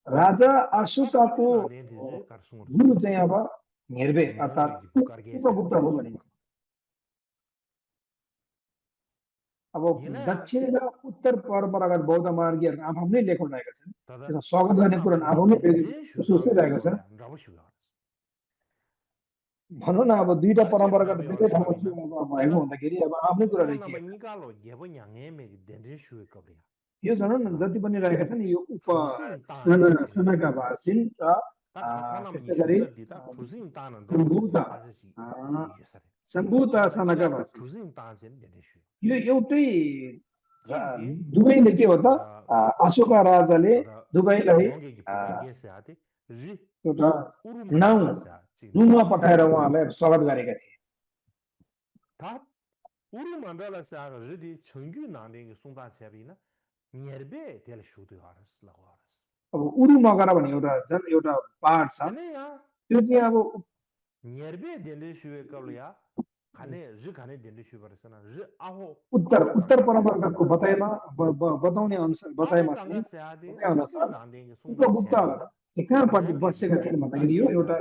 राजा अशोकको गुरु चाहिँ अब हेर्बे अर्थात् उपगुप्त हो भनिन्छ अब दक्षिण र उत्तर परम्परागत बौद्ध मार्गीहरू आफ्नै लेखन रहेका छन् त्यसमा स्वागत गर्ने कुरा आफ्नै सोच्दै रहेका छन् भनौँ न अब दुईटा परम्परागत दुईटै ठाउँमा भएको हुँदाखेरि अब आफ्नै कुरा रहेको यो भनौँ न जति पनि रहेका छन् यो सानाका भाषिन र त्यस्तै गरी सम्भुता सानाका भाषिन यो एउटै दुवैले के हो त अशोका राजाले दुवैलाई एउटा नुमा पठाएर उहाँलाई स्वागत गरेका थिए अब उरु मगरा भन्ने एउटा पहाड छ त्यो चाहिँ अब उत्तर परम्परागतको बताउने अनुसार उपगुप्त कहाँपट्टि बसेका थिए भन्दाखेरि यो एउटा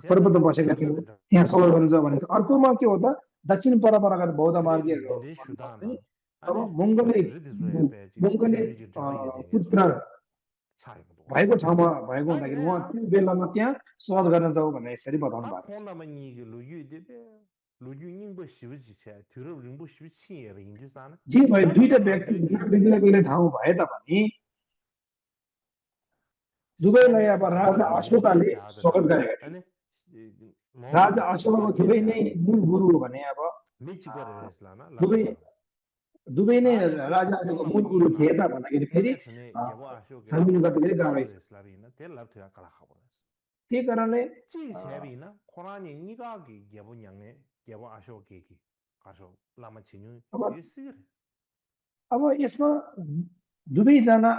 पर्वतमा बसेका थिए त्यहाँ सल्लाह गर्नु छ भने अर्कोमा के हो त दक्षिण परम्परागत बौद्ध मार्गीहरू अब मङ्गले पुत्र भएको ठाउँमा भएको हुँदाखेरि उहाँ त्यो बेलामा त्यहाँ स्वागत गर्न जाऊ भनेर यसरी बताउनु भएको जे भयो दुईटा व्यक्ति बेग्लै ठाउँ भए तापनि दुवैलाई अब राजा अशोकले स्वागत गरेका थिए राजा अशोकको दुवै नै मूल गुरु हो भने अब दुवै नै राजा अशोकको मूल गुरु थिए त भन्दाखेरि फेरि छानबिन गर्दाखेरि गाह्रो छ त्यही कारणले अब यसमा दुवैजना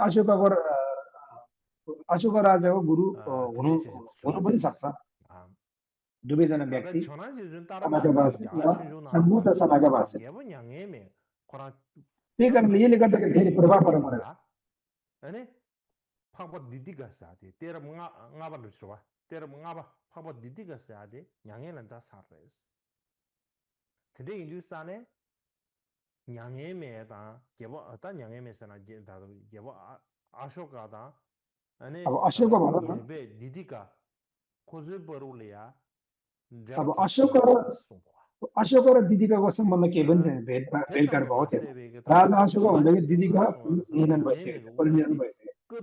अशोक राजाको गुरु हुनु पनि सक्छ दुवैजना व्यक्ति सम्भुत सानाका भाषी त्यही कारणले यसले गर्दाखेरि धेरै प्रभाव पर्न परेको अब अशोक भनौँ न अब अशोक र दिदिकाको सम्बन्ध के पनि थिएन भेटघाट भएको थिएन राजा अशोक भन्दाखेरि दिदिका निधन भइसकेको परिनिधन भइसकेको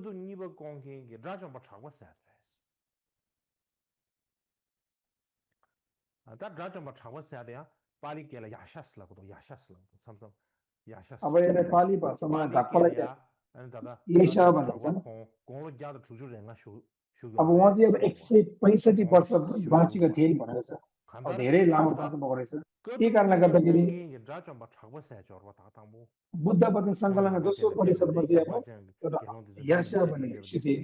अब यसलाई पाली भाषामा ढाक्कलाई यासा भनिन्छ अब उहाँ चाहिँ अब 165 वर्ष बाँचेको थिए भनेको छ। अब धेरै लामो बाँच्नु भएको रहेछ। त्यही कारणले गर्दाखेरि बुद्ध पत्नी सङ्कलनको दोस्रो परिषदमा चाहिँ अब एउटा यास्या भनेको इस्यु थिए।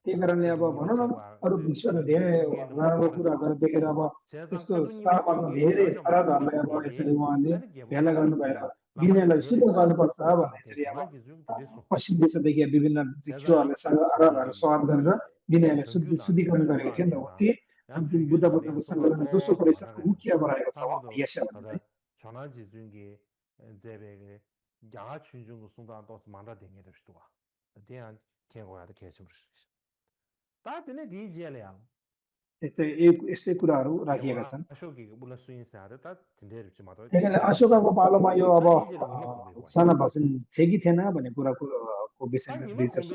त्यही कारणले अब भनौँ न अरू भिक्षुहरू धेरै नराम्रो कुरा गरेर देखेर अब त्यस्तो सामाजमा धेरै अपराधहरूलाई अब यसरी उहाँले भेला गर्नु भएर विनयलाई शुद्ध गर्नुपर्छ भन्ने यसरी अब पश्चिम देशदेखि विभिन्न भिक्षुहरूले आराधहरू स्वागत गरेर विनयलाई शुद्धिकरण गरेको थियो नि त। त्यही अन्तिम बुद्ध वचनको सङ्कलनको दोस्रो परिषदको मुख्य बनाएको छ यास्या भन्ने यस्तै कुराहरू राखिएका छन्। त्यही अशोकको पालोमा यो अब साना भाषण थिए कि थिएन भन्ने कुराको विषयमा रिसर्च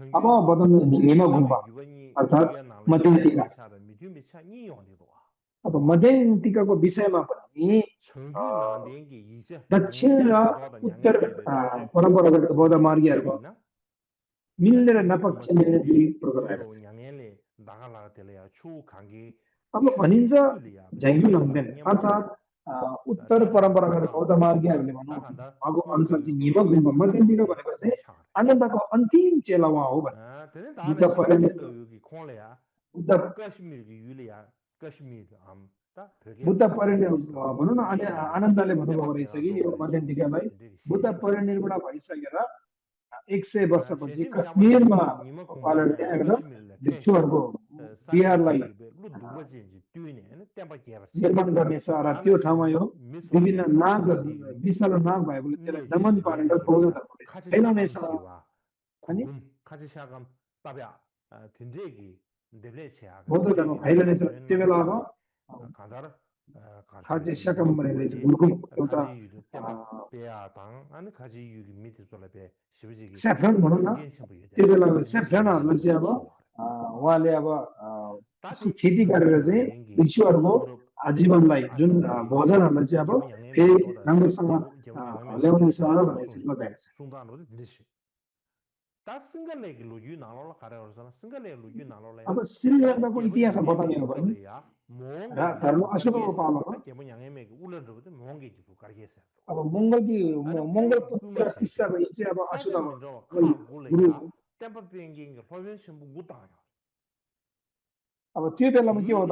अब बदन निमा गुम्बा अर्थात् मध्यन्तिका। अब मध्यन्तिकाको विषयमा पनि दक्षिण र उत्तर परम्परागत बौद्ध मार्गीहरूको मिलेर नपक्ष मिल्ने दुई प्रकार आएको छ। अब भनिन्छ झैँगु लङ्देन अर्थात् उत्तर परम्परागत बौद्ध मार्गीहरूले भनौँ उहाँको अनुसार चाहिँ निमा गुम्बा मध्यन्तिका भनेको चाहिँ आनन्दको अन्तिम चेला उहाँ हो भनिन्छ। बुद्ध परिनिर्वाण भनौँ न आनन्दले भन्नुभएको रहेछ कि यो मध्यन्तिकालाई बुद्ध परिनिर्वाण भइसकेर 100 वर्षपछि कश्मीरमा पालेर त्यहाँ एउटा भिक्षुहरूको बिहारलाई निर्माण गर्नेछ र त्यो ठाउँमा यो विभिन्न नाग विषालु नाग भएकोले त्यसलाई दमन पारेर बौद्ध धर्म फैलाउनेछ। अनि बौद्ध धर्म फैलाउनेछ। त्यो बेला अब खाजे सकम भनेर गुरुकुम एउटा स्याफ्रन भनौँ न त्यो बेला स्याफ्रनहरूलाई चाहिँ अब उहाँले अब त्यसको खेती गरेर चाहिँ भिक्षुहरूको आजीवनलाई जुन भोजनहरूलाई चाहिँ अब फेरि राम्रोसँग ल्याउनेछ भन्ने चाहिँ बताएको छ। अब श्रीलङ्काको इतिहास बताउने हो भने धर्म अशोकको पालोमा अब मङ्गल पुत्र किस्सा भयो चाहिँ अब अशोकको गुरु। अब त्यो बेलामा के हो त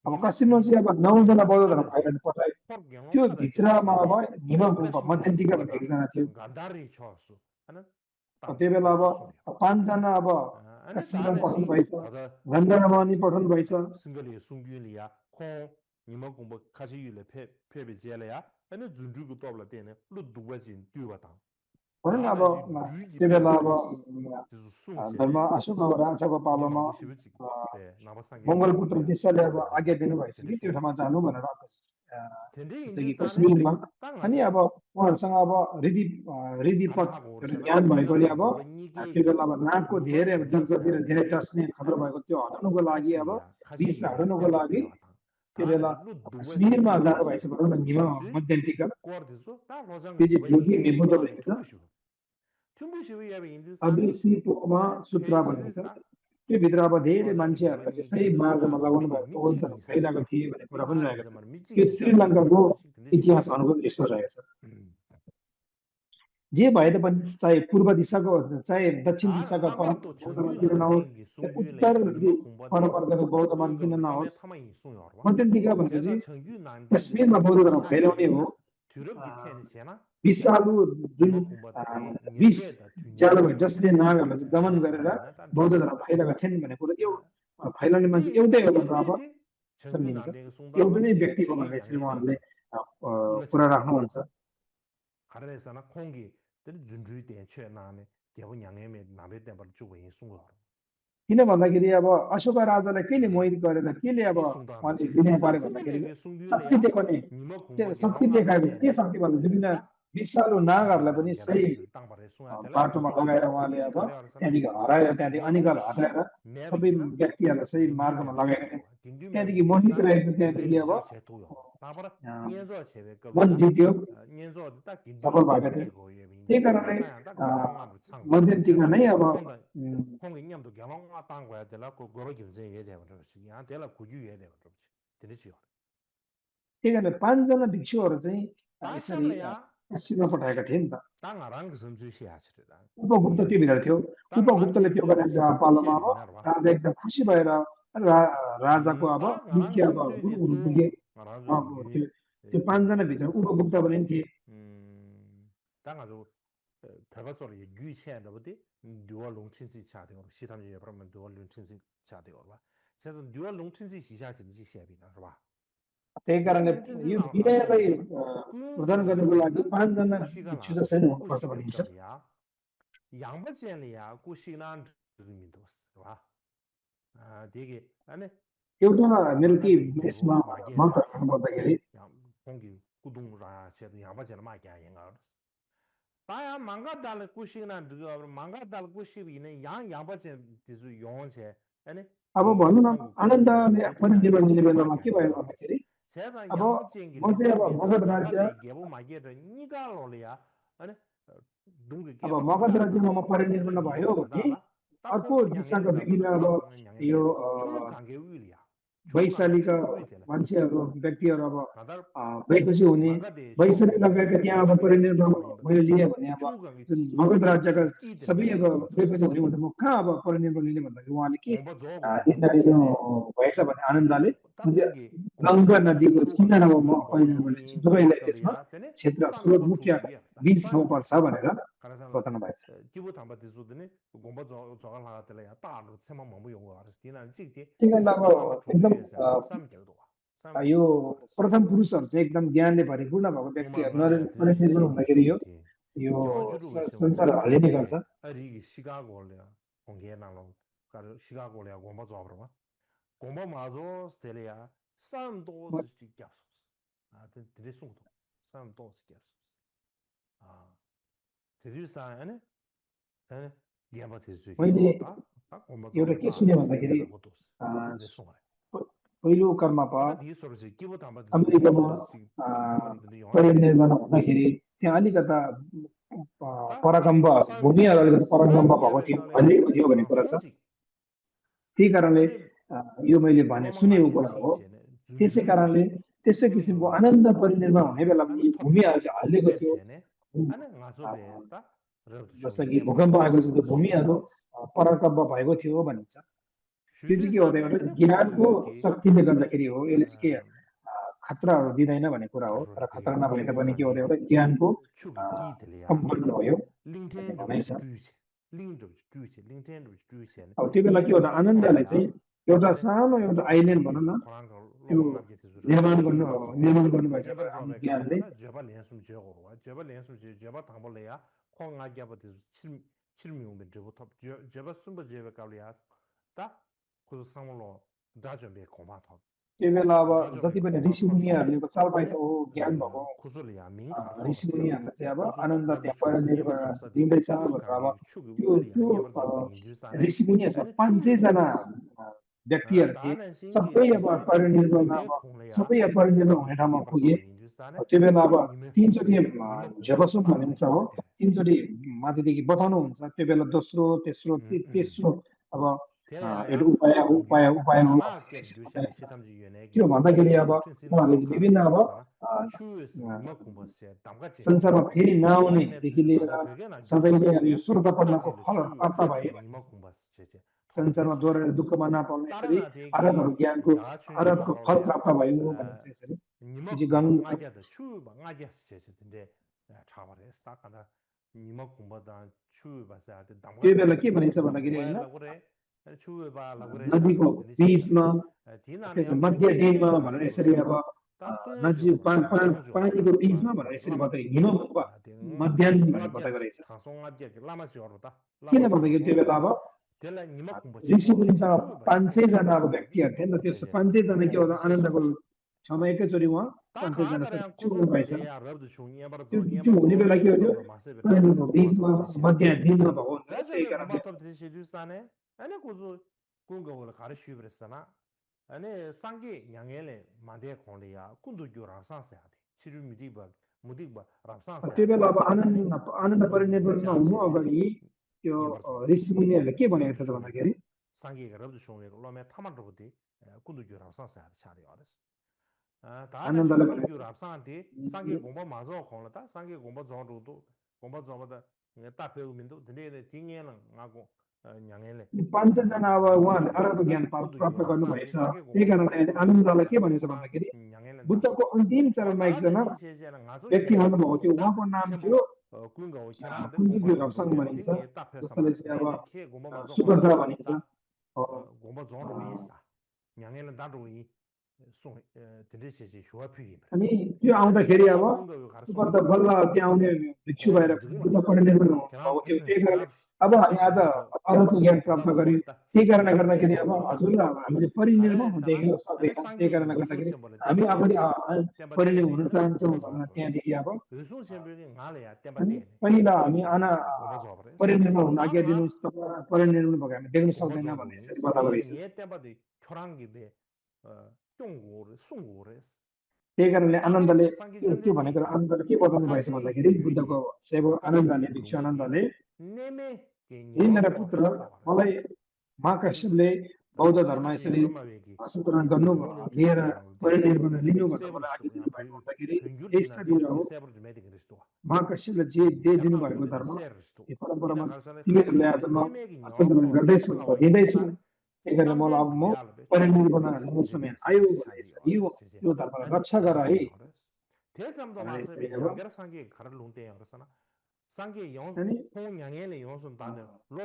अब पश्चिममा चाहिँ अब 9 जना बौद्ध धर्म फैलाउने पठाए। त्यो भित्रमा अब निमा गुम्बा मध्यन्तिका भन्ने एकजना थियो। त्यो बेला अब 5 जना अब कश्मीरमा पठाउनु भएछ, गन्धर्वमा पनि पठाउनु भएछ। भनौँ न अब त्यो बेला अब धर्म अशोक राजाको पालोमा मङ्गल पुत्र त्यसैले अब आज्ञा दिनु भएछ कि त्यो ठाउँमा जानु भनेर जस्तै कि कश्मीरमा। अनि अब उहाँहरूसँग अब रीतिपथ ज्ञान भएकोले अब त्यो बेला अब नागको धेरै अब जगजती र धेरै टस्ने खतरा भएको त्यो हटाउनुको लागि अब विषलाई हटाउनुको लागि त्यो बेला कश्मीरमा जानु भएछ भनौँ न निमा मध्यन्तिका। त्यो चाहिँ जोगी मेबुद्ध भनिन्छ। अभिसिपोमा सूत्र भनिन्छ। त्यो भित्र अब धेरै मान्छेहरूलाई चाहिँ सही मार्गमा लगाउनु भएको बौद्ध धर्म फैलाएको थिए भन्ने कुरा पनि रहेको छ। त्यो श्रीलङ्काको इतिहास अनुकूल यस्तो रहेको छ। जे भए पनि चाहे पूर्व दिशाको चाहे दक्षिण दिशाको बौद्ध किन नहोस्, उत्तर परम्परागत बौद्ध मन्दिर किन नहोस्, मध्यन्तिका भनेको चाहिँ कश्मीरमा बौद्ध धर्म फैलाउने हो। विषालु जुन विष ज्यालो भयो जसले नागहरूलाई चाहिँ दमन गरेर बौद्ध धर्म फैलाएका थिएन भन्ने कुरा यो फैलाउने मान्छे एउटै हो भनेर अब सम्झिन्छ। एउटै नै व्यक्ति हो भनेर यसरी उहाँहरूले कुरा राख्नुहुन्छ। किन भन्दाखेरि अब अशोक राजालाई केले मोहित गरे त केले अब उहाँले विनय पारे भन्दाखेरि शक्ति देखाउने शक्ति देखाएको के शक्ति भन्दा विभिन्न विशालु नागहरूलाई पनि सही बाटोमा लगाएर उहाँले अब त्यहाँदेखि हराएर त्यहाँदेखि अनिकाल हटाएर सबै व्यक्तिहरूलाई सही मार्गमा लगाएका थिए त्यहाँदेखि मोहित राईको त्यहाँदेखि अब मन जित्यो सफल भएका थिए त्यही कारणले मध्यन्तिका नै अब त्यही कारणले 5 जना भिक्षुहरू चाहिँ यसरी पश्चिममा पठाएका थिए नि त उपगुप्त त्यो भित्र थियो उपगुप्तले त्यो गरेर पालोमा अब राजा एकदम खुसी भएर राजाको अब मुख्य अब गुरुहरू पुगे त्यो 5 जना भित्र उपगुप्त पनि थिए त्यही कारणले यो विनयलाई प्रदान गर्नको लागि 5 जना भिक्षु चाहिँ हुनुपर्छ भनिन्छ एउटा मेरो के यसमा मत भन्नुपर्दाखेरि अब भनौँ न आनन्दले परिनिर्वाण लिने बेलामा के भयो भन्दाखेरि अब म चाहिँ अब मगध राज्यमा म परिनिर्वाण भयो भने अर्को दिशाको व्यक्तिले अब यो वैशालीका मान्छेहरू व्यक्तिहरू अब भएपछि हुने वैशाली लगायतका त्यहाँ अब परिनिर्वाण मैले लिएँ भने अब मगध राज्यका सबै अब भएपछि हुने हुँदा म कहाँ अब परिनिर्वाण लिने भन्दाखेरि उहाँले के भएछ भने आनन्दले गङ्गा नदीको किनारमा म परिनिर्वाण लिन्छु तपाईँलाई त्यसमा क्षेत्र स्रोत मुख्य 20 ठाउँ पर्छ भनेर बताउनु भएछ एकदम यो प्रथम पुरुषहरू चाहिँ एकदम ज्ञानले भरिपूर्ण भएको व्यक्तिहरू परिनिर्वाण हुँदाखेरि यो संसार हल्लिने गर्छ मैले एउटा के सुने भन्दाखेरि पहिलो कर्मपा अमेरिकामा परिनिर्वाण हुँदाखेरि त्यहाँ अलिकता पराकम्ब भूमिहरू अलिकति पराकम्ब भएको थियो हल्लिएको थियो भन्ने कुरा छ त्यही कारणले यो मैले भने सुनेको कुरा हो त्यसै कारणले त्यस्तो किसिमको आनन्द परिनिर्वाण हुने बेलामा यी भूमिहरू चाहिँ हल्लिएको थियो जस्तो कि भूकम्प आएको जस्तो भूमिहरू पराकम्ब भएको थियो भनिन्छ त्यो चाहिँ के हो भने ज्ञानको शक्तिले गर्दाखेरि हो यसले चाहिँ के खतराहरू दिँदैन भन्ने कुरा हो तर खतरा नभए तापनि के हो एउटा ज्ञानको कम्पन भयो भनाइ छ अब त्यो बेला के हो आनन्दलाई चाहिँ एउटा सानो एउटा आइल्यान्ड भनौँ न त्यो निर्माण गर्नुभएछ ज्ञानले त्यो बेला अब जति पनि ऋषिमुनिहरूले चाल पाइछ हो ज्ञान भएको ऋषिमुनिहरूलाई चाहिँ अब आनन्द त्यहाँ परिनिर्वाण दिँदैछ भनेर अब त्यो ऋषिमुनिहरू 500 जना व्यक्तिहरू थिए सबै अब परिनिर्वाण सबै परिनिर्वाण हुने ठाउँमा पुगे त्यो बेला अब 3 चोटि जबसुम भनिन्छ हो 3 चोटि माथिदेखि बताउनुहुन्छ त्यो बेला दोस्रो तेस्रो अब एउटा उपाय के भन्दाखेरि अब उहाँहरूले विभिन्न अब संसारमा फेरि नआउनेदेखि लिएर सधैँले अब यो श्रोतापन्नको फलहरू प्राप्त भयो संसारमा दोहोऱ्याएर दुःखमा नपर्ने यसरी अरबहरू ज्ञानको अरबको फल प्राप्त भयो भनिन्छ यसरी त्यो बेला के भनिन्छ भन्दाखेरि होइन नदीको बीचमा मध्य दिनमा भनेर यसरी अब नदी पानीको बीचमा भनेर यसरी बताए हिमकुम्भ मध्याह्न भनेर बताएको रहेछ किन भन्दाखेरि त्यो बेला अब ऋषिमुनिसँग 500 जना अब व्यक्तिहरू थिए नि त त्यो 500 जना के हो आनन्दको छमा एकैचोटि उहाँ 다 500जना 가다랑 चुक्नु भएछ 고소에 रब्द छु यहाँ त्यो जो त्यो यहाँ हुने बेला के हो मासे त्यो बिचमा बेटा मध्य दिनमा भएको हुँदैन त्यही 라저는 कारणले 고마톱 드시두스타네 아니 고조 군거를 가르치 버렸잖아 아니 상기 양엘에 만대 콘리아 군도 교라상세야 돼 치료 무디바 랍상세야 त्यो बेला अब आनन्द परिनिर्भरमा हुनु अगाडि त्यो ऋषिमुनिहरूले के भनेको थियो त भन्दाखेरि 상기가 रब्द 쇼메 로메 타만로디 군도 교라상세야 차리 알았어 다음에 आनन्दले 군도 भनेको 교라상한테 상기 공부 마저 콘라다 상기 공부 정도도 공부 정도다 तापेउमिन्दो दिने तिङेन ngaको न्याङेले 500जना अब उहाँहरूले अराधो ज्ञान प्राप्त गर्नुभएछ त्यही कारणले आनन्दलाई के भनेछ भन्दाखेरि बुद्धको अन्तिम चरणमा एकजना व्यक्ति आउनुभएको थियो उहाँको नाम थियो कुन्दुग्यो रप्साङ भनिन्छ जसले चाहिँ अब सुभद्रा भनिन्छ गोमा जोन रुइसा न्याङेले दाडुइ सो दिनेसेसे शुवाफी अनि त्यो आउँदाखेरि अब सुभद्रा बल्ल त्यहाँ आउने भिक्षु भएर बुद्ध परिनिर्वाण भएको थियो त्यही कारणले अब हामी आज अरहतको ज्ञान प्राप्त गर्यौँ त्यही कारणले गर्दाखेरि अब हजुरलाई हामीले परिनिर्वाण देख्न सक्दैनौँ त्यही कारणले गर्दाखेरि हामी अगाडि परिनिर्वाण हुन चाहन्छौँ भनेर त्यहाँदेखि अब पहिला हामी परिनिर्वाण हुन आज्ञा दिनुहोस् तपाईँ परिनिर्वाण भएको हामी देख्न सक्दैन भन्ने यसरी बताएको रहेछ त्यही कारणले आनन्दले त्यो भनेको आनन्दले के बताउनु भएछ भन्दाखेरि बुद्धको सेवक आनन्दले भिक्षु आनन्दले हे मेरा पुत्र मलाई महाकाश्यपले बौद्ध धर्म यसरी सन्तरण गर्नु लिएर परिनिर्वाण लिनु भनेर मलाई आज्ञा दिनुभएको हुँदाखेरि यस्ता दिनहरू महाकाश्यपले जे दिनुभएको धर्म यो परम्परामा तिमीहरूले आज म हस्तान्तरण गर्दैछु दिँदैछु त्यही कारण मलाई अब म परिनिर्वाण लिने समय आयो यो धर्मलाई रक्षा गर है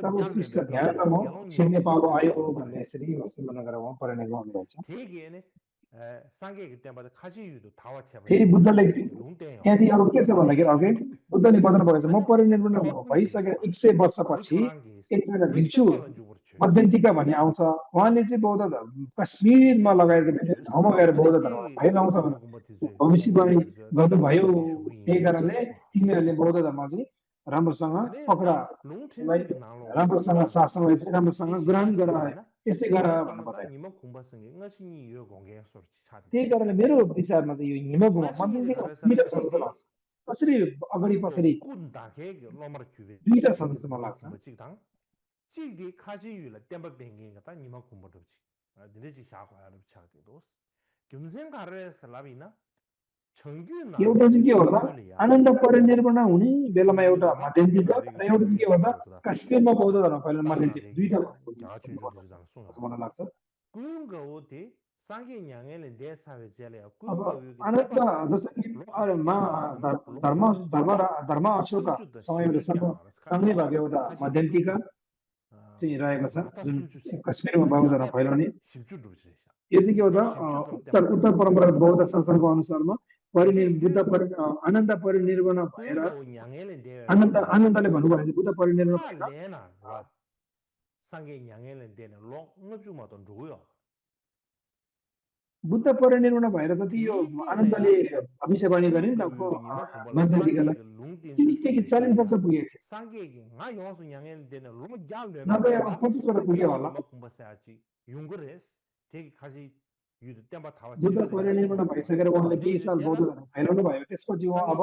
सब उत्कृष्ट ध्यान म छिर्ने पालो आयो भन्ने यसरी हस्तान्तरण गरेर उहाँ परिनिर्वाण हुनुहुन्छ फेरि बुद्धले त्यहाँदेखि अब के छ भन्दाखेरि अघि बुद्धले बताउनु भएको छ म परिनिर्वाण भइसकेर 100 वर्षपछि एकजना भिक्षु मध्यन्तिका भन्ने आउँछ उहाँले चाहिँ बौद्ध धर्म कश्मीरमा लगायत विभिन्न ठाउँमा गएर बौद्ध धर्म फैलाउँछ भविष्यवाणी गर्नुभयो त्यही कारणले तिमीहरूले बौद्ध धर्म चाहिँ राम्रोसँग पक्रा राम्रोसँग शासन राम्रोसँग ग्रहण गर त्यस्तै गर भनेर बतायो त्यही कारणले मेरो विचारमा चाहिँ यो हिमगुमा दुईटा छ जस्तो लाग्छ कसरी अगाडि पछाडि दुईटा छ जस्तो मलाई लाग्छ 지기 카지유라 땜바 뱅긴가 니마 kumbodo지 드네지 샤과를 차기도 김생 가르에서 라비나 정규나 एउटा चाहिँ के होला आनन्द परिनिर्वाण हुने बेलामा एउटा मध्यन्तिका र एउटा चाहिँ के होला काश्मीरमा बौद्ध धर्म फैलन मध्यन्तिका दुईटा मलाई लाग्छ कुंगोते 상계 냥에는 내 사회 제례야 अब आनन्द जस्तो कि धर्म अशोक समयमा सँगै भएको एउटा मध्यन्तिका चाहिँ रहेको छ जुन कश्मीरमा बौद्ध धर्म फैलाउने यो चाहिँ के हो त उत्तर परम्परागत बौद्ध शासनको अनुसारमा आनन्द परिनिर्वाण भएर आनन्दले भन्नुभयो भने बुद्ध परिनिर्वाण भएर बुद्ध परिनिर्वाण भएर जति यो आनन्दले भविष्यवाणी गर्ने नि त मध्यन्तिकालाई 30 वर्ष पुगेको थियो नभए अब 25 वर्ष पुग्यो होला बुद्ध परिनिर्वाण भइसकेर उहाँले 20 साल बौद्ध धर्म फैलाउनु भयो त्यसपछि उहाँ अब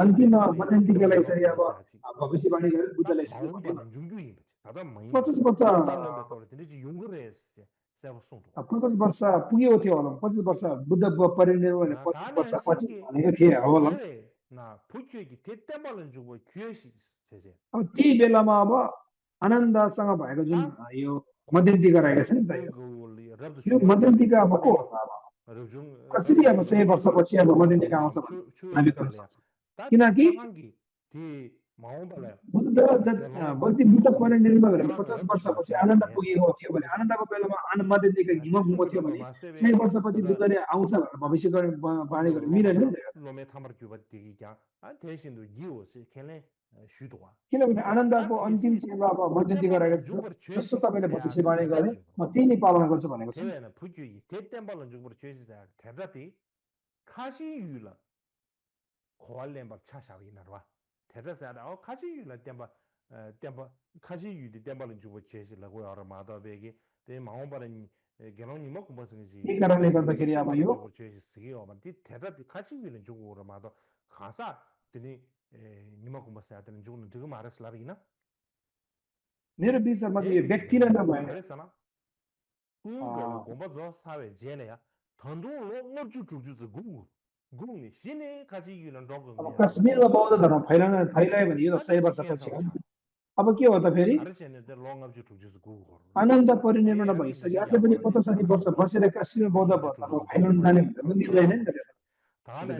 अन्तिम मध्यन्तिकालाई यसरी अब भविष्यवाणी गरेर बुद्धले 50 वर्ष पुगेको थियो होला 50 वर्ष बुद्ध परिनिर्वाण 50 वर्षपछि भनेको थिए होला अब त्यही बेलामा अब आनन्दसँग भएको जुन यो मध्यन्तिका रहेको छ नि त यो मध्यन्तिका अब को होला अब कसरी अब 100 वर्षपछि अब मध्यन्तिका आउँछ भन्ने हामी गर्न सक्छौँ किनकि बुद्ध बुद्ध परिनिर्वाण गरेर 50 वर्षपछि आनन्द पुगेको थियो भने आनन्दको बेलामा आनन्ददेखि हिम घुमेको थियो भने 100 वर्षपछि बुद्धले आउँछ भनेर भविष्यवाणी बाणी गरेर मिलेन किनभने आनन्दको अन्तिम चेला अब मध्यन्ती गरेको छ जस्तो तपाईँले भविष्यवाणी गरे म त्यही नै पालना गर्छु भनेको छ 테라사다 같이 유라 템바 같이 유디 템바는 주고 제시라 고 여러 마다베기 대 마음바는 게노니 먹고 무슨지 이 कारणले गर्दाखेरि अब यो 제시스기요 만디 테라 같이 유는 주고 오라 마도 가사 드니 니먹고 무슨하는 주는 지금 말했을라리나 मेरो विचारमा चाहिँ यो व्यक्तिले नभएर 그랬잖아 그거 공부도 사회 제네야 단도 너주 주주스 गुङले सिने काजी युलन डग अब कश्मीरमा बौद्ध धर्म फैलायो भने यो 100 वर्षपछि हो अब के हो त फेरि आनन्द परिनिर्वाण भइसक्यो अझै पनि 50-60 वर्ष बसेर कश्मीरमा बौद्ध धर्म फैलाउन जाने भने मिल्दैन नि त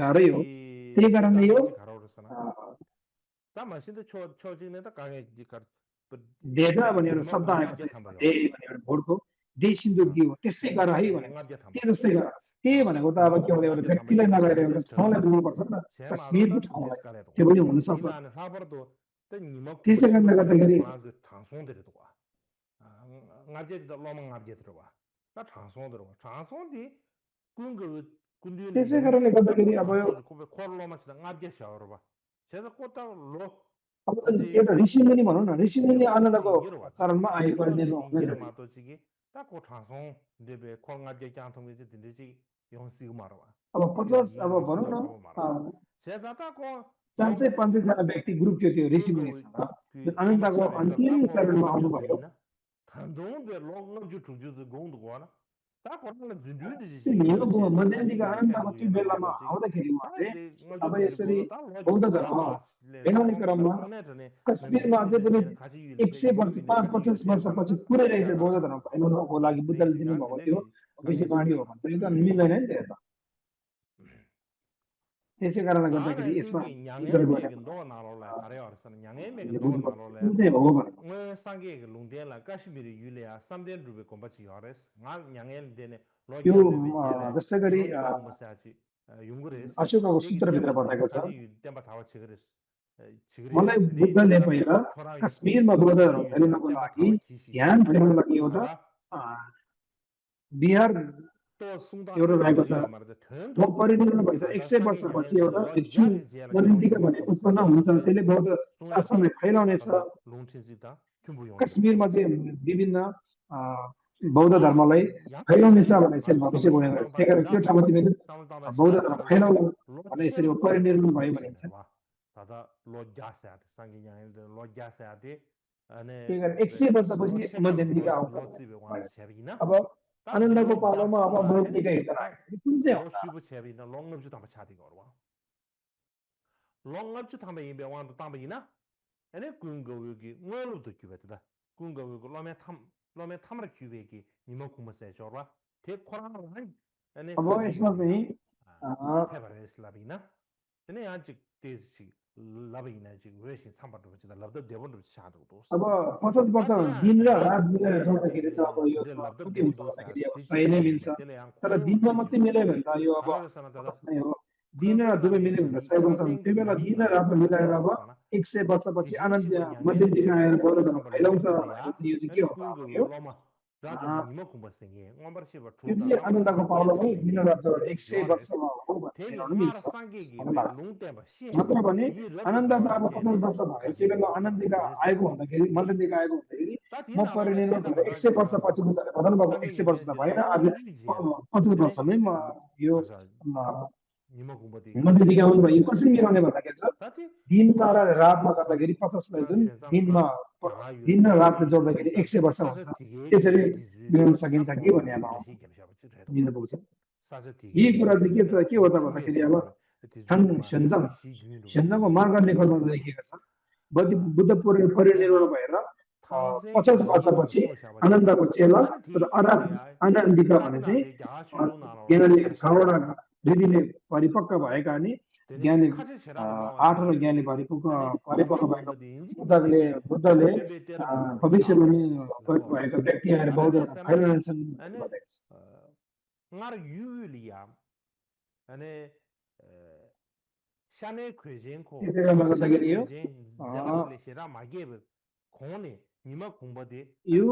गाह्रै हो त्यही कारणले यो देगा भन्ने एउटा शब्द आएको छ दे भन्ने एउटा भोटको दे सिन्दुकी हो त्यस्तै गर है भनेको त्यो जस्तै गर के भनेको त अब के हो एउटा व्यक्तिलाई नगरेर एउटा ठाउँलाई बुझ्नुपर्छ नि त कश्मीरको ठाउँलाई त्यो पनि हुन सक्छ त्यसै कारणले गर्दाखेरि त्यसै कारणले गर्दाखेरि अब एउटा ऋषिमुनि भनौँ न ऋषिमुनि आनन्दको चरणमा आएको निर्णय हुँदैन अब 50 अब भनौँ न 400-500 जना व्यक्ति ग्रुप थियो त्यो ऋषिमुनिसँग आनन्दको अन्तिम चरणमा आउनुभयो मध्यन्तीको आनन्दको त्यो बेलामा आउँदाखेरि उहाँले अब यसरी बौद्ध धर्म फैलाउने क्रममा कश्मीरमा अझै पनि 100 वर्ष 50 वर्षपछि पुरै रहेछ बौद्ध धर्म फैलाउनको लागि बुद्धले दिनुभएको थियो भविष्यवाणी हो भने त मिल्दैन नि त त्यसै कारणले गर्दाखेरि यसमा विचार गरेको यो जस्तै गरी अशोकको सूत्रभित्र बताएको छ मलाई बुद्धले पहिला कश्मीरमा बौद्ध धर्म फैलाउनको लागि ध्यान फैलाउनको लागि एउटा बिहार एउटा रहेको छ म परिनिर्वाण भइसक्यो 100 वर्षपछि एउटा भिक्षु मध्यन्तीका भने उत्पन्न हुन्छ त्यसले बौद्ध शासनलाई फैलाउनेछ कश्मीरमा चाहिँ विभिन्न बौद्ध धर्मलाई फैलाउनेछ भने यसरी भविष्य बोलेको छ त्यही कारण त्यो ठाउँमा तिमीले बौद्ध धर्म फैलाउनु भने यसरी परिनिर्वाण भयो भनिन्छ त्यही कारण 100 वर्षपछि मध्यन्तीका आउँछ अब आनन्दको पालोमा अब मध्यन्तीका हेरेर आएछ कुन चाहिँ अब यसमा चाहिँ अब 50 वर्ष दिन र रात मिलेर जोड्दाखेरि त अब यो कति हुन्छ भन्दाखेरि अब 100 नै मिल्छ तर दिनमा मात्रै मिल्यो भने त यो अब 50 नै हो दिन र दुवै मिल्यो भने त 100 वर्ष हुन्छ त्यो बेला दिन र रात मिलाएर अब 100 वर्षपछि आनन्द मध्यन्तीमा आएर बौद्ध धर्म फैलाउँछ भनेपछि यो चाहिँ के हो यो चाहिँ आनन्दको पालोमै दिन रात जोडेर 100 वर्षमा हो भन्ने मिल्छ मात्र भने आनन्द त अब 50 वर्ष भयो त्यो बेला आनन्दीका आएको हुँदाखेरि मध्यन्तीका आएको हुँदाखेरि म परिनिर्वाण गरेर 100 वर्षपछि बुद्धले बदल्नु भएको 100 वर्ष त भएन अब 50 वर्षमै म यो मध्यन्तीका आउनु भयो कसरी मिलाउने भन्दाखेरि दिनमा र रातमा गर्दाखेरि 50 लाई जुन दिन र रात जोड्दाखेरि 100 वर्ष हुन्छ त्यसरी मिलाउन सकिन्छ कि भन्ने अब आउँछ मिल्न पुग्छ यही कुरा चाहिँ के छ के हो त भन्दाखेरि अब सेन्जङको मार्ग लेखनमा लेखिएको छ बुद्ध परिनिर्वाण भएर 50 वर्षपछि आनन्दको चेला र आनन्दिका भने चाहिँ यिनीहरूले 6 वटा विधिले परिपक्व भएका अनि ज्ञानी 8 ज्ञानी भएको गरेको भएको बुद्धले भविष्यमा भएको व्यक्तिहरू बौद्ध फैलाउँछन् बताएको छ ngar yuliya ane shane kwejen ko त्यसैले गर्दाखेरि यो निमा कुम्बदे यो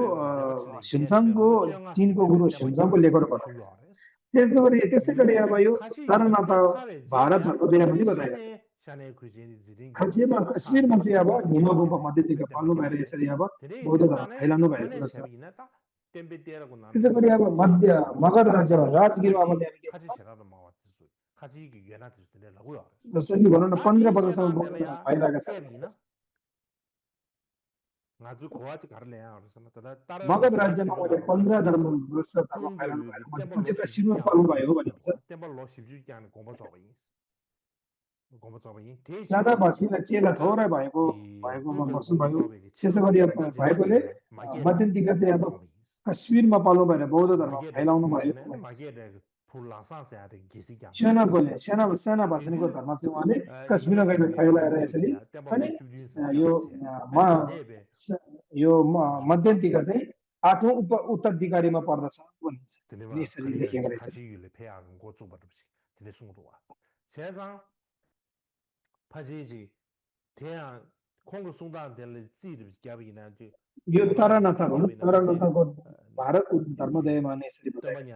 शिनसाङको चीनको गुरु शिनसाङको लेखबाट बताएको छ त्यसै गरी अब यो तारानाथ भारत धर्म बिना पनि बताएको छ खासमा कश्मीरमा चाहिँ अब निमा गुम्बा मध्यतिर पाल्नु भएर यसरी अब बौद्ध धर्म फैलाउनु भएको छ त्यसै गरी अब मध्य मगध राज्यमा राजगिरमा अब जस्तो कि भनौँ न 15 वर्षसम्म बौद्ध धर्म फैलाएका छन् मगध राज्यमा मैले 15 वर्ष धर्म फैलाउनु भएको पछि त शिरमा पाल्नु भयो भनिन्छ सादा भाषीलाई चेला थोरै भएकोमा बस्नुभयो त्यसै गरी भएकोले मध्यन्तिका चाहिँ अब कश्मीरमा पाल्नु भएर बौद्ध धर्म फैलाउनु भयो सेना भाषणीको धर्म चाहिँ उहाँले कश्मीरमा गएर फैलाएर यसरी अनि यो मध्यन्तिका चाहिँ 8औं उत्तराधिकारीमा पर्दछ भनिन्छ यसरी लेखेको रहेछ यो तारानाथको भारतको धर्मोदयमा नै यसरी बताएको छ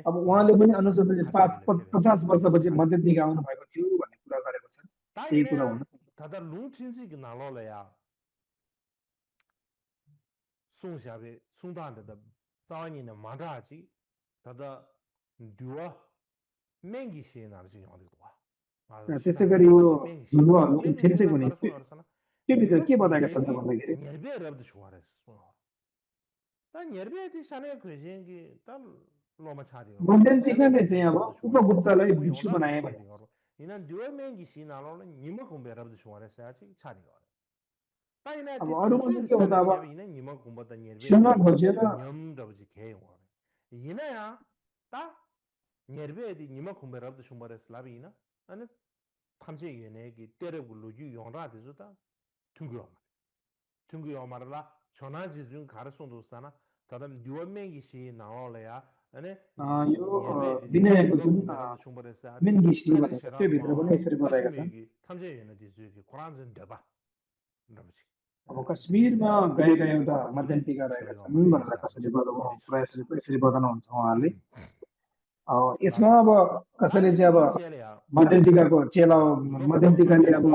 अब उहाँले पनि अनुसन्धान 50 वर्षपछि मध्यन्तिका आउनु भएको थियो भन्ने कुरा गरेको छ त्यही कुरा हुन त्यसै गरी यो ठेन्सेक भने त्यो भित्र के बताएका छन् त भन्दाखेरि मध्यन्तिकाले चाहिँ अब उपगुप्तलाई भिक्षु बनाए भनेको छ अब अरू पनि के हो त अब सेना खोजेर अनि 탐제 연예기 때려불로 유용라데서다 퉁규어마라 전화지 중 가르송도 사나 다음 뉴원맹기시 나올래야 아니 यो विनयको जुन मेन गिस्टी भनेको छ त्यो भित्र पनि यसरी बताएका छन् 탐제 연예디스 कुरान जुन देबा अब कश्मीरमा गएका एउटा मध्यन्तिका रहेका छन् भनेर कसरी यसरी बताउनुहुन्छ उहाँहरूले यसमा अब कसरी चाहिँ अब मध्यन्तिकाको चेला मध्यन्तिकाले अब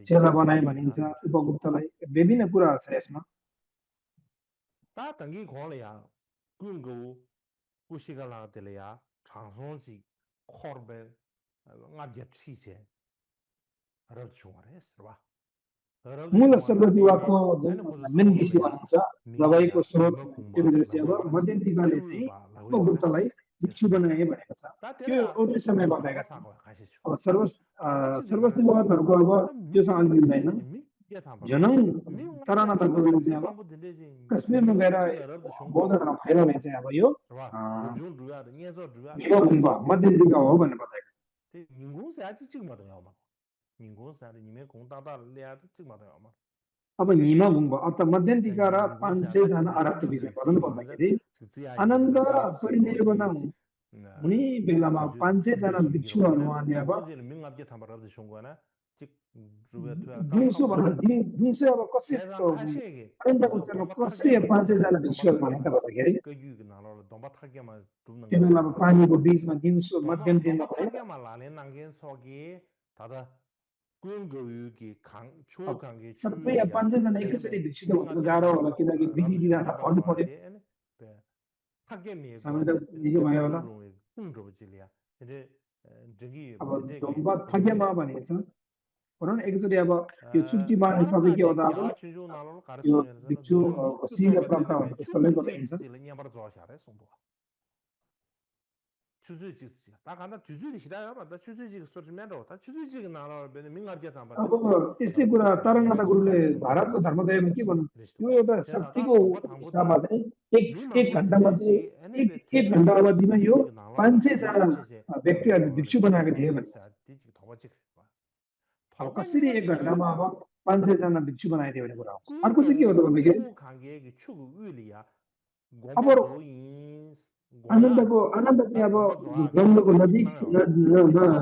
चेला बनाए भनिन्छ उपगुप्तलाई विभिन्न कुराहरू छ यसमा मूल सर्वदिवाको मेन गिस्टी भनिन्छ दबाईको स्रोत त्यो भित्र चाहिँ अब मध्यन्तिकाले चाहिँ उपगुप्तलाई भिक्षु बनाए भनेको छ त्यो एउटै समय बताएका छन् अब सर्वस्तिवादहरूको अब त्योसँग अलि मिल्दैन जनौ तारानाथहरूले चाहिँ अब कश्मीरमा गएर बौद्ध धर्म फैलाउने चाहिँ अब यो गुम्बा मध्यन्तिका हो भनेर बताएका छन् अब हिमा गुम्बा अर्थात् मध्यन्तिका र 500 जना आराधकको विषय बताउनु पर्दाखेरि आनन्द परिनिर्वाण हुने बेलामा 500 जना भिक्षुहरू उहाँले अब दिउँसो अब कसरी आनन्दको चरमा कसरी 500 जना भिक्षुहरू भने त भन्दाखेरि त्यो बेला अब पानीको बीचमा दिउँसो मध्यम दिनमा भयो सबै 500 जना एकैचोटि भिक्षु त हुनु गाह्रो होला किनकि विधि विधान पढ्नु पर्यो समय त निकै भयो होला अब ढोम्बा थगेमा भनिन्छ भनौँ न एकचोटि अब यो चुट्टी बाँड्ने सबै के हो त अब यो भिक्षु सिंह प्राप्त हुन्छ त्यसको लागि बताइन्छ 주주직 다 간다 주주직 시다야마 다 주주직 소리면도 다 주주직 나라 민가게 안 받아 अब त्यस्तै कुरा तरङ्गता गुरुले भारतको धर्मदयमा के भन्नु यो एउटा शक्तिको हिसाबमा चाहिँ एक घण्टामा चाहिँ एक घण्टा अवधिमा यो 500 जना व्यक्तिहरू भिक्षु बनाएको थिए भन्छ अब कसरी एक घण्टामा अब 500 जना भिक्षु बनाएको थियो भने कुरा आउँछ अर्को चाहिँ के हो त भन्दाखेरि अब आनन्द चाहिँ अब गङ्गाको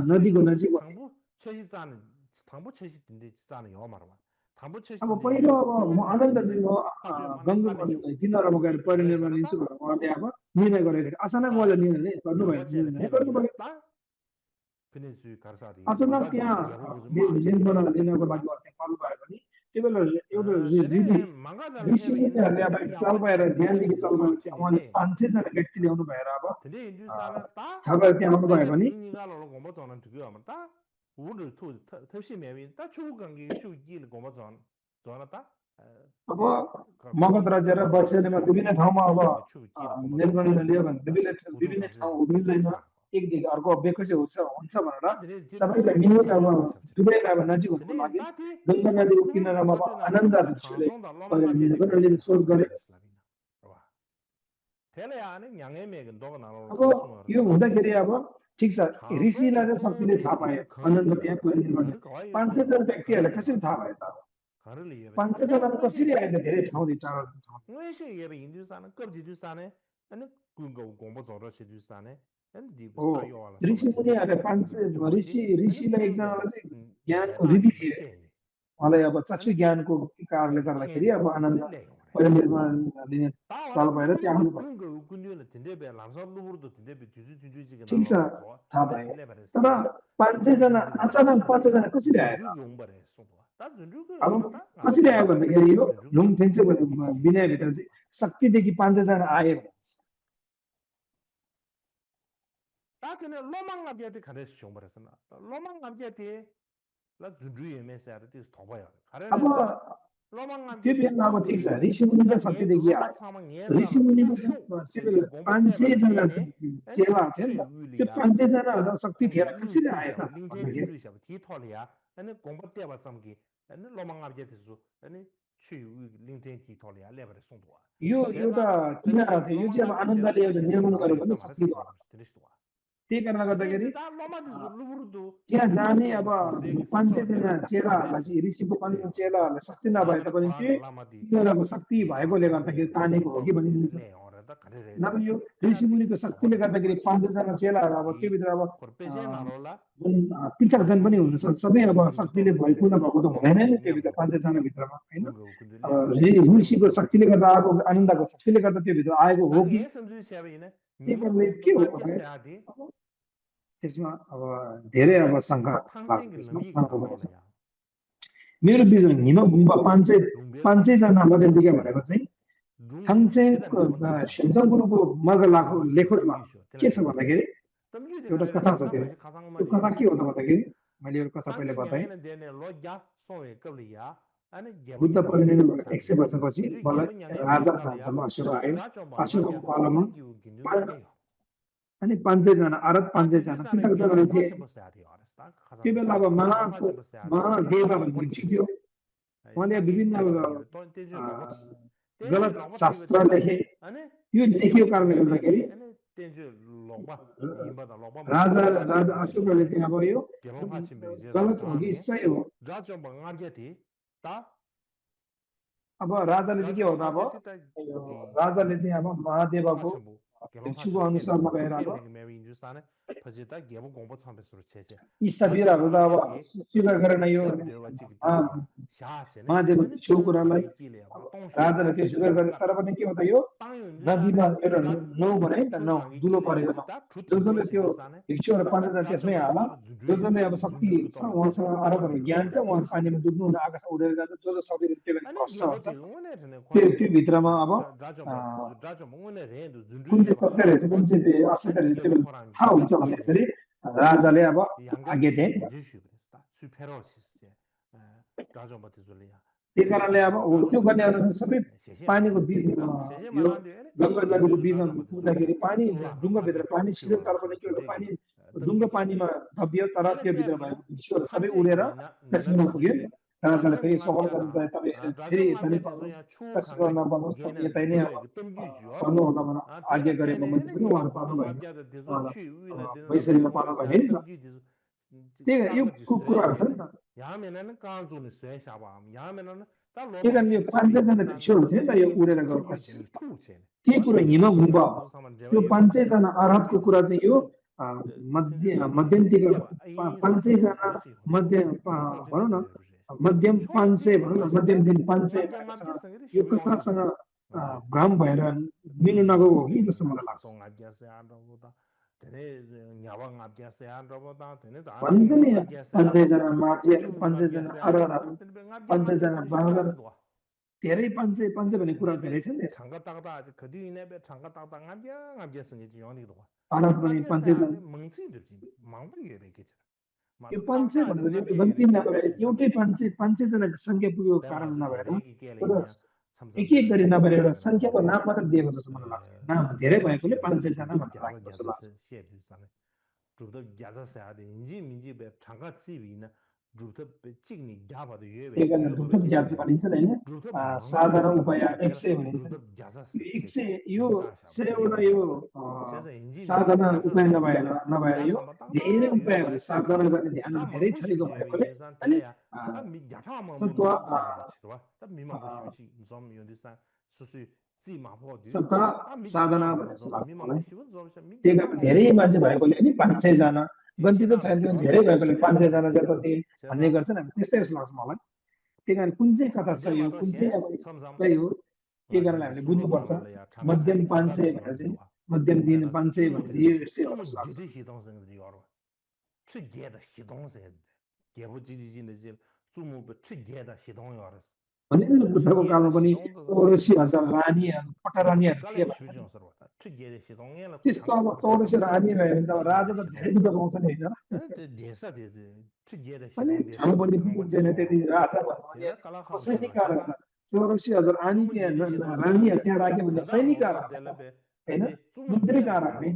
नदीको नजिक अब पहिलो अब म आनन्द चाहिँ म गङ्गाको किनारमा गएर परिनिर्माण लिन्छु भनेर उहाँले अब निर्णय गरेको थियो अचानक उहाँले निर्णय गर्नुभयो अचानक त्यहाँ निर्माण लिनको लागि त्यहाँ पाल्नुभयो भने त्यो बेला एउटा ऋषिमुनिहरूले अब चाल पाएर ध्यानदेखि चाल पाएर त्यहाँ उहाँले 500 जना व्यक्ति ल्याउनु भएर अब थाहा भएर त्यहाँ आउनुभयो भने अब मगध राज्य र बर्सेलीमा विभिन्न ठाउँमा अब निर्माण लियो भने विभिन्न ठाउँ उभिँदैन एकदेखि अर्को बेकसी हुन्छ भनेर सबैलाई मिहिनेत अब दुवैलाई अब नजिक हुनुको लागि गङ्गा नदीको किनारमा अब आनन्द भिक्षुले सोच गरे अब यो हुँदाखेरि अब ठिक छ ऋषिलाई चाहिँ शक्तिले थाहा पाए आनन्द त्यहाँ परिनिर्माण 500 जना व्यक्तिहरूलाई कसरी थाहा भयो त 500 जनामा कसरी आयो त धेरै ठाउँदेखि टाढा ऋषिलाई एकजनालाई चाहिँ ज्ञानको रिधि थिए उहाँलाई अब चक्षु ज्ञानको कारणले गर्दाखेरि अब आनन्द परिनिर्माण लिने चाल भएर त्यहाँ आउनुभयो ठिक छ थाहा पाएँ तर 500 जना अचानक 500 जना कसरी आयो अब कसरी आयो भन्दाखेरि यो लुङथेन्से भन्ने विनयभित्र चाहिँ शक्तिदेखि 500 जना आए भन्छ अब त्यो बेला अब ठिक छ ऋषिमुनिको शक्तिदेखि आयो ऋषिमुनिको त्यो बेला 500 जना चेला थियो नि त त्यो 500 जना शक्ति थिएन कसरी आयो त यो एउटा किनारा थियो यो चाहिँ अब आनन्दले एउटा निर्माण गरेको भने शक्ति त्यही कारणले गर्दाखेरि त्यहाँ जाने अब 500 जना चेलाहरूलाई चाहिँ ऋषिको 500 चेलाहरूलाई शक्ति नभए तापनि त्यो शक्ति भएकोले गर्दाखेरि तानेको हो कि भनिन्छ नभए यो ऋषिमुनिको शक्तिले गर्दाखेरि 500 जना चेलाहरू अब त्योभित्र अब पृथकजन पनि हुनुहुन्छ सबै अब शक्तिले भरिपूर्ण भएको त हुँदैन नि त्योभित्र 500 जना भित्रमा होइन ऋषिको शक्तिले गर्दा आएको आनन्दको शक्तिले गर्दा त्योभित्र आएको हो कि के हो त्यसमा अब धेरै अब शङ्का लाग्छ त्यसमा मेरो बिचमा हिमा गुम्बा 500 जना मध्येदेखि भनेको चाहिँ थाङसेन सेन्जङ गुरुको मर्ग लेखोटमा के छ भन्दाखेरि एउटा कथा छ त्यो कथा के हो त भन्दाखेरि मैले यो कथा पहिले बताएँ बुद्ध परिनिर्वाण 100 वर्षपछि राजा अशोक आयो अशोकको पालामा अनि 500 जना अरब 500 जना पृथक जनाले थिए त्यो बेला अब महादेवा भन्ने थियो उहाँले विभिन्न गलत शास्त्र लेखे यो लेखियो कारणले गर्दाखेरि राजा अशोकले चाहिँ अब यो गलत हो कि सही हो अब राजाले चाहिँ के हो त अब राजाले चाहिँ अब महादेवको भिक्षुको अनुसारमा गएर अब इष्टवीरहरू त अब स्वीकार गरेन यो महादेव भिक्षुको कुरालाई राजाले त्यो स्वीकार गरे तर पनि के हो त यो नदीमा एउटा नौ भने नि त नौ दुलो परेको जसले त्यो भिक्षुहरू 500 जना त्यसमै हाल जसले अब शक्ति छ उहाँसँग अरबहरू ज्ञान छ उहाँ पानीमा डुब्नु हुन आकाश उडेर जान्छ जो सक्दैन त्यो बेला कष्ट हुन्छ त्यो भित्रमा अब कुन चाहिँ सत्य रहेछ कुन चाहिँ असत्य रहेछ त्यो थाहा हुन्छ भने यसरी राजाले अब आज्ञा दिए त्यही कारणले अब त्यो गर्ने अनुसार सबै पानीको बिच यो गङ्गा नदीको बिचमा पुग्दाखेरि पानी ढुङ्गाभित्र पानी छिर्यो तर पनि के हो पानी ढुङ्गा पानीमा दबियो तर त्यो भित्र भएको विषयहरू सबै उडेर काश्मीरमा पुग्यो नि त राजाले फेरि सफल गर्न चाहे तपाईँ फेरि यता नै पाउनुहोस् काश्मीरमा नपाउनुहोस् तपाईँ यतै नै अब पाउनु होला भनेर आज्ञा गरे बमोजिम पनि उहाँहरू पाउनु भएन मैसरीमा पाउनु भएन नि त त्यही यो कुराहरू छ नि त त्यही कारण यो 500जना भिक्षुहरू थियो नि त यो उडेर गएको काश्मीर त्यही कुरो हिम गुम्बा हो त्यो 500जना अरहतको कुरा चाहिँ यो मध्यन्तिको 500जना मध्य भनौँ न मध्यम 500 भनौँ न मध्यम दिन 500 यो कथासँग भ्रम भएर मिल्नु नगएको हो कि जस्तो मलाई लाग्छ भन्छ नि 500जना माझी 500जना अरहत 500जना बाँदर धेरै 500 भन्ने कुरा धेरै छ नि अरहत पनि 500जना यो 500 भनेको चाहिँ गन्ती नभएर एउटै 500जनाको सङ्ख्या पुगेको कारण नभएर एक एक गरी नभएर एउटा सङ्ख्याको नाम मात्र दिएको जस्तो मलाई लाग्छ नाम धेरै भएकोले 500जना भनेर राखेको जस्तो लाग्छ त्यही कारण ढुक्ढुक ग्याप भनिन्छ नि होइन साधारण उपाय 100 भनिन्छ 100 यो 100वटा यो साधना उपाय नभएर यो धेरै उपायहरू साधना गर्ने ध्यान धेरै थरीको भएकोले अनि सत्ता साधना भन्ने जस्तो लाग्छ मलाई त्यही कारण धेरै मान्छे भएकोले नि 500जना गन्ती त छैन धेरै भएकोले 500जना जति भन्ने गर्छन् हामी त्यस्तै जस्तो लाग्छ मलाई त्यही कारण कुन चाहिँ कथा सही हो कुन चाहिँ अब सही हो त्यही कारणले हामीले बुझ्नुपर्छ मध्यम 500 भनेर चाहिँ मध्यम दिन 500 भनेर यो यस्तै हो जस्तो लाग्छ भने बुद्धको कालमा पनि 84,000 रानीहरू पटरानीहरू थिए भन्छ त्यस्तो अब 84 रानी भयो भने त राजा त धेरै दुःख पाउँछ नि होइन अनि ठाउँ पनि पुग्दैन त्यति राजा भन्नु कसै नि कारण त 84,000 रानीहरू त्यहाँ राख्यो भने सैनिक कारण होइन मन्त्री कारण होइन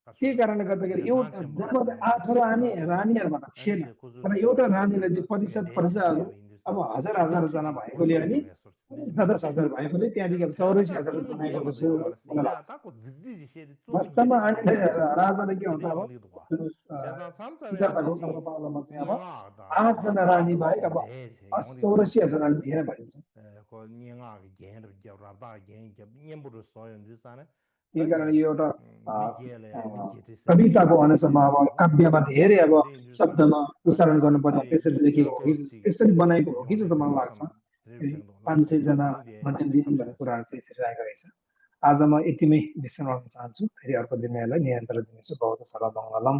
त्यही कारणले गर्दाखेरि एउटा जब 8 रानीहरूबाट थिएन तर एउटा रानीलाई चाहिँ प्रतिशत प्रजाहरू अब हजार जना भएकोले अनि 10,000 भएकोले त्यहाँदेखि अब 84,000 बनाएको जस्तो मलाई लाग्छ वास्तवमा राजाले के हुन्छ अब सिद्धार्थको पालामा चाहिँ अब 8 जना रानी बाहेक अब 84,000 रानी थिएन भनिन्छ त्यही कारण यो एउटा कविताको अनुसारमा अब काव्यमा धेरै अब शब्दमा उच्चारण गर्नुपर्ने त्यसरी लेखेको हो कि त्यसरी बनाएको हो कि जस्तो मलाई लाग्छ 500जना मध्यम दिन भन्ने कुराहरू चाहिँ यसरी राखेको रहेछ आज म यतिमै विश्राम गर्न चाहन्छु फेरि अर्को दिन यहाँलाई निरन्तर दिनेछु बहुत सदा मङ्गलम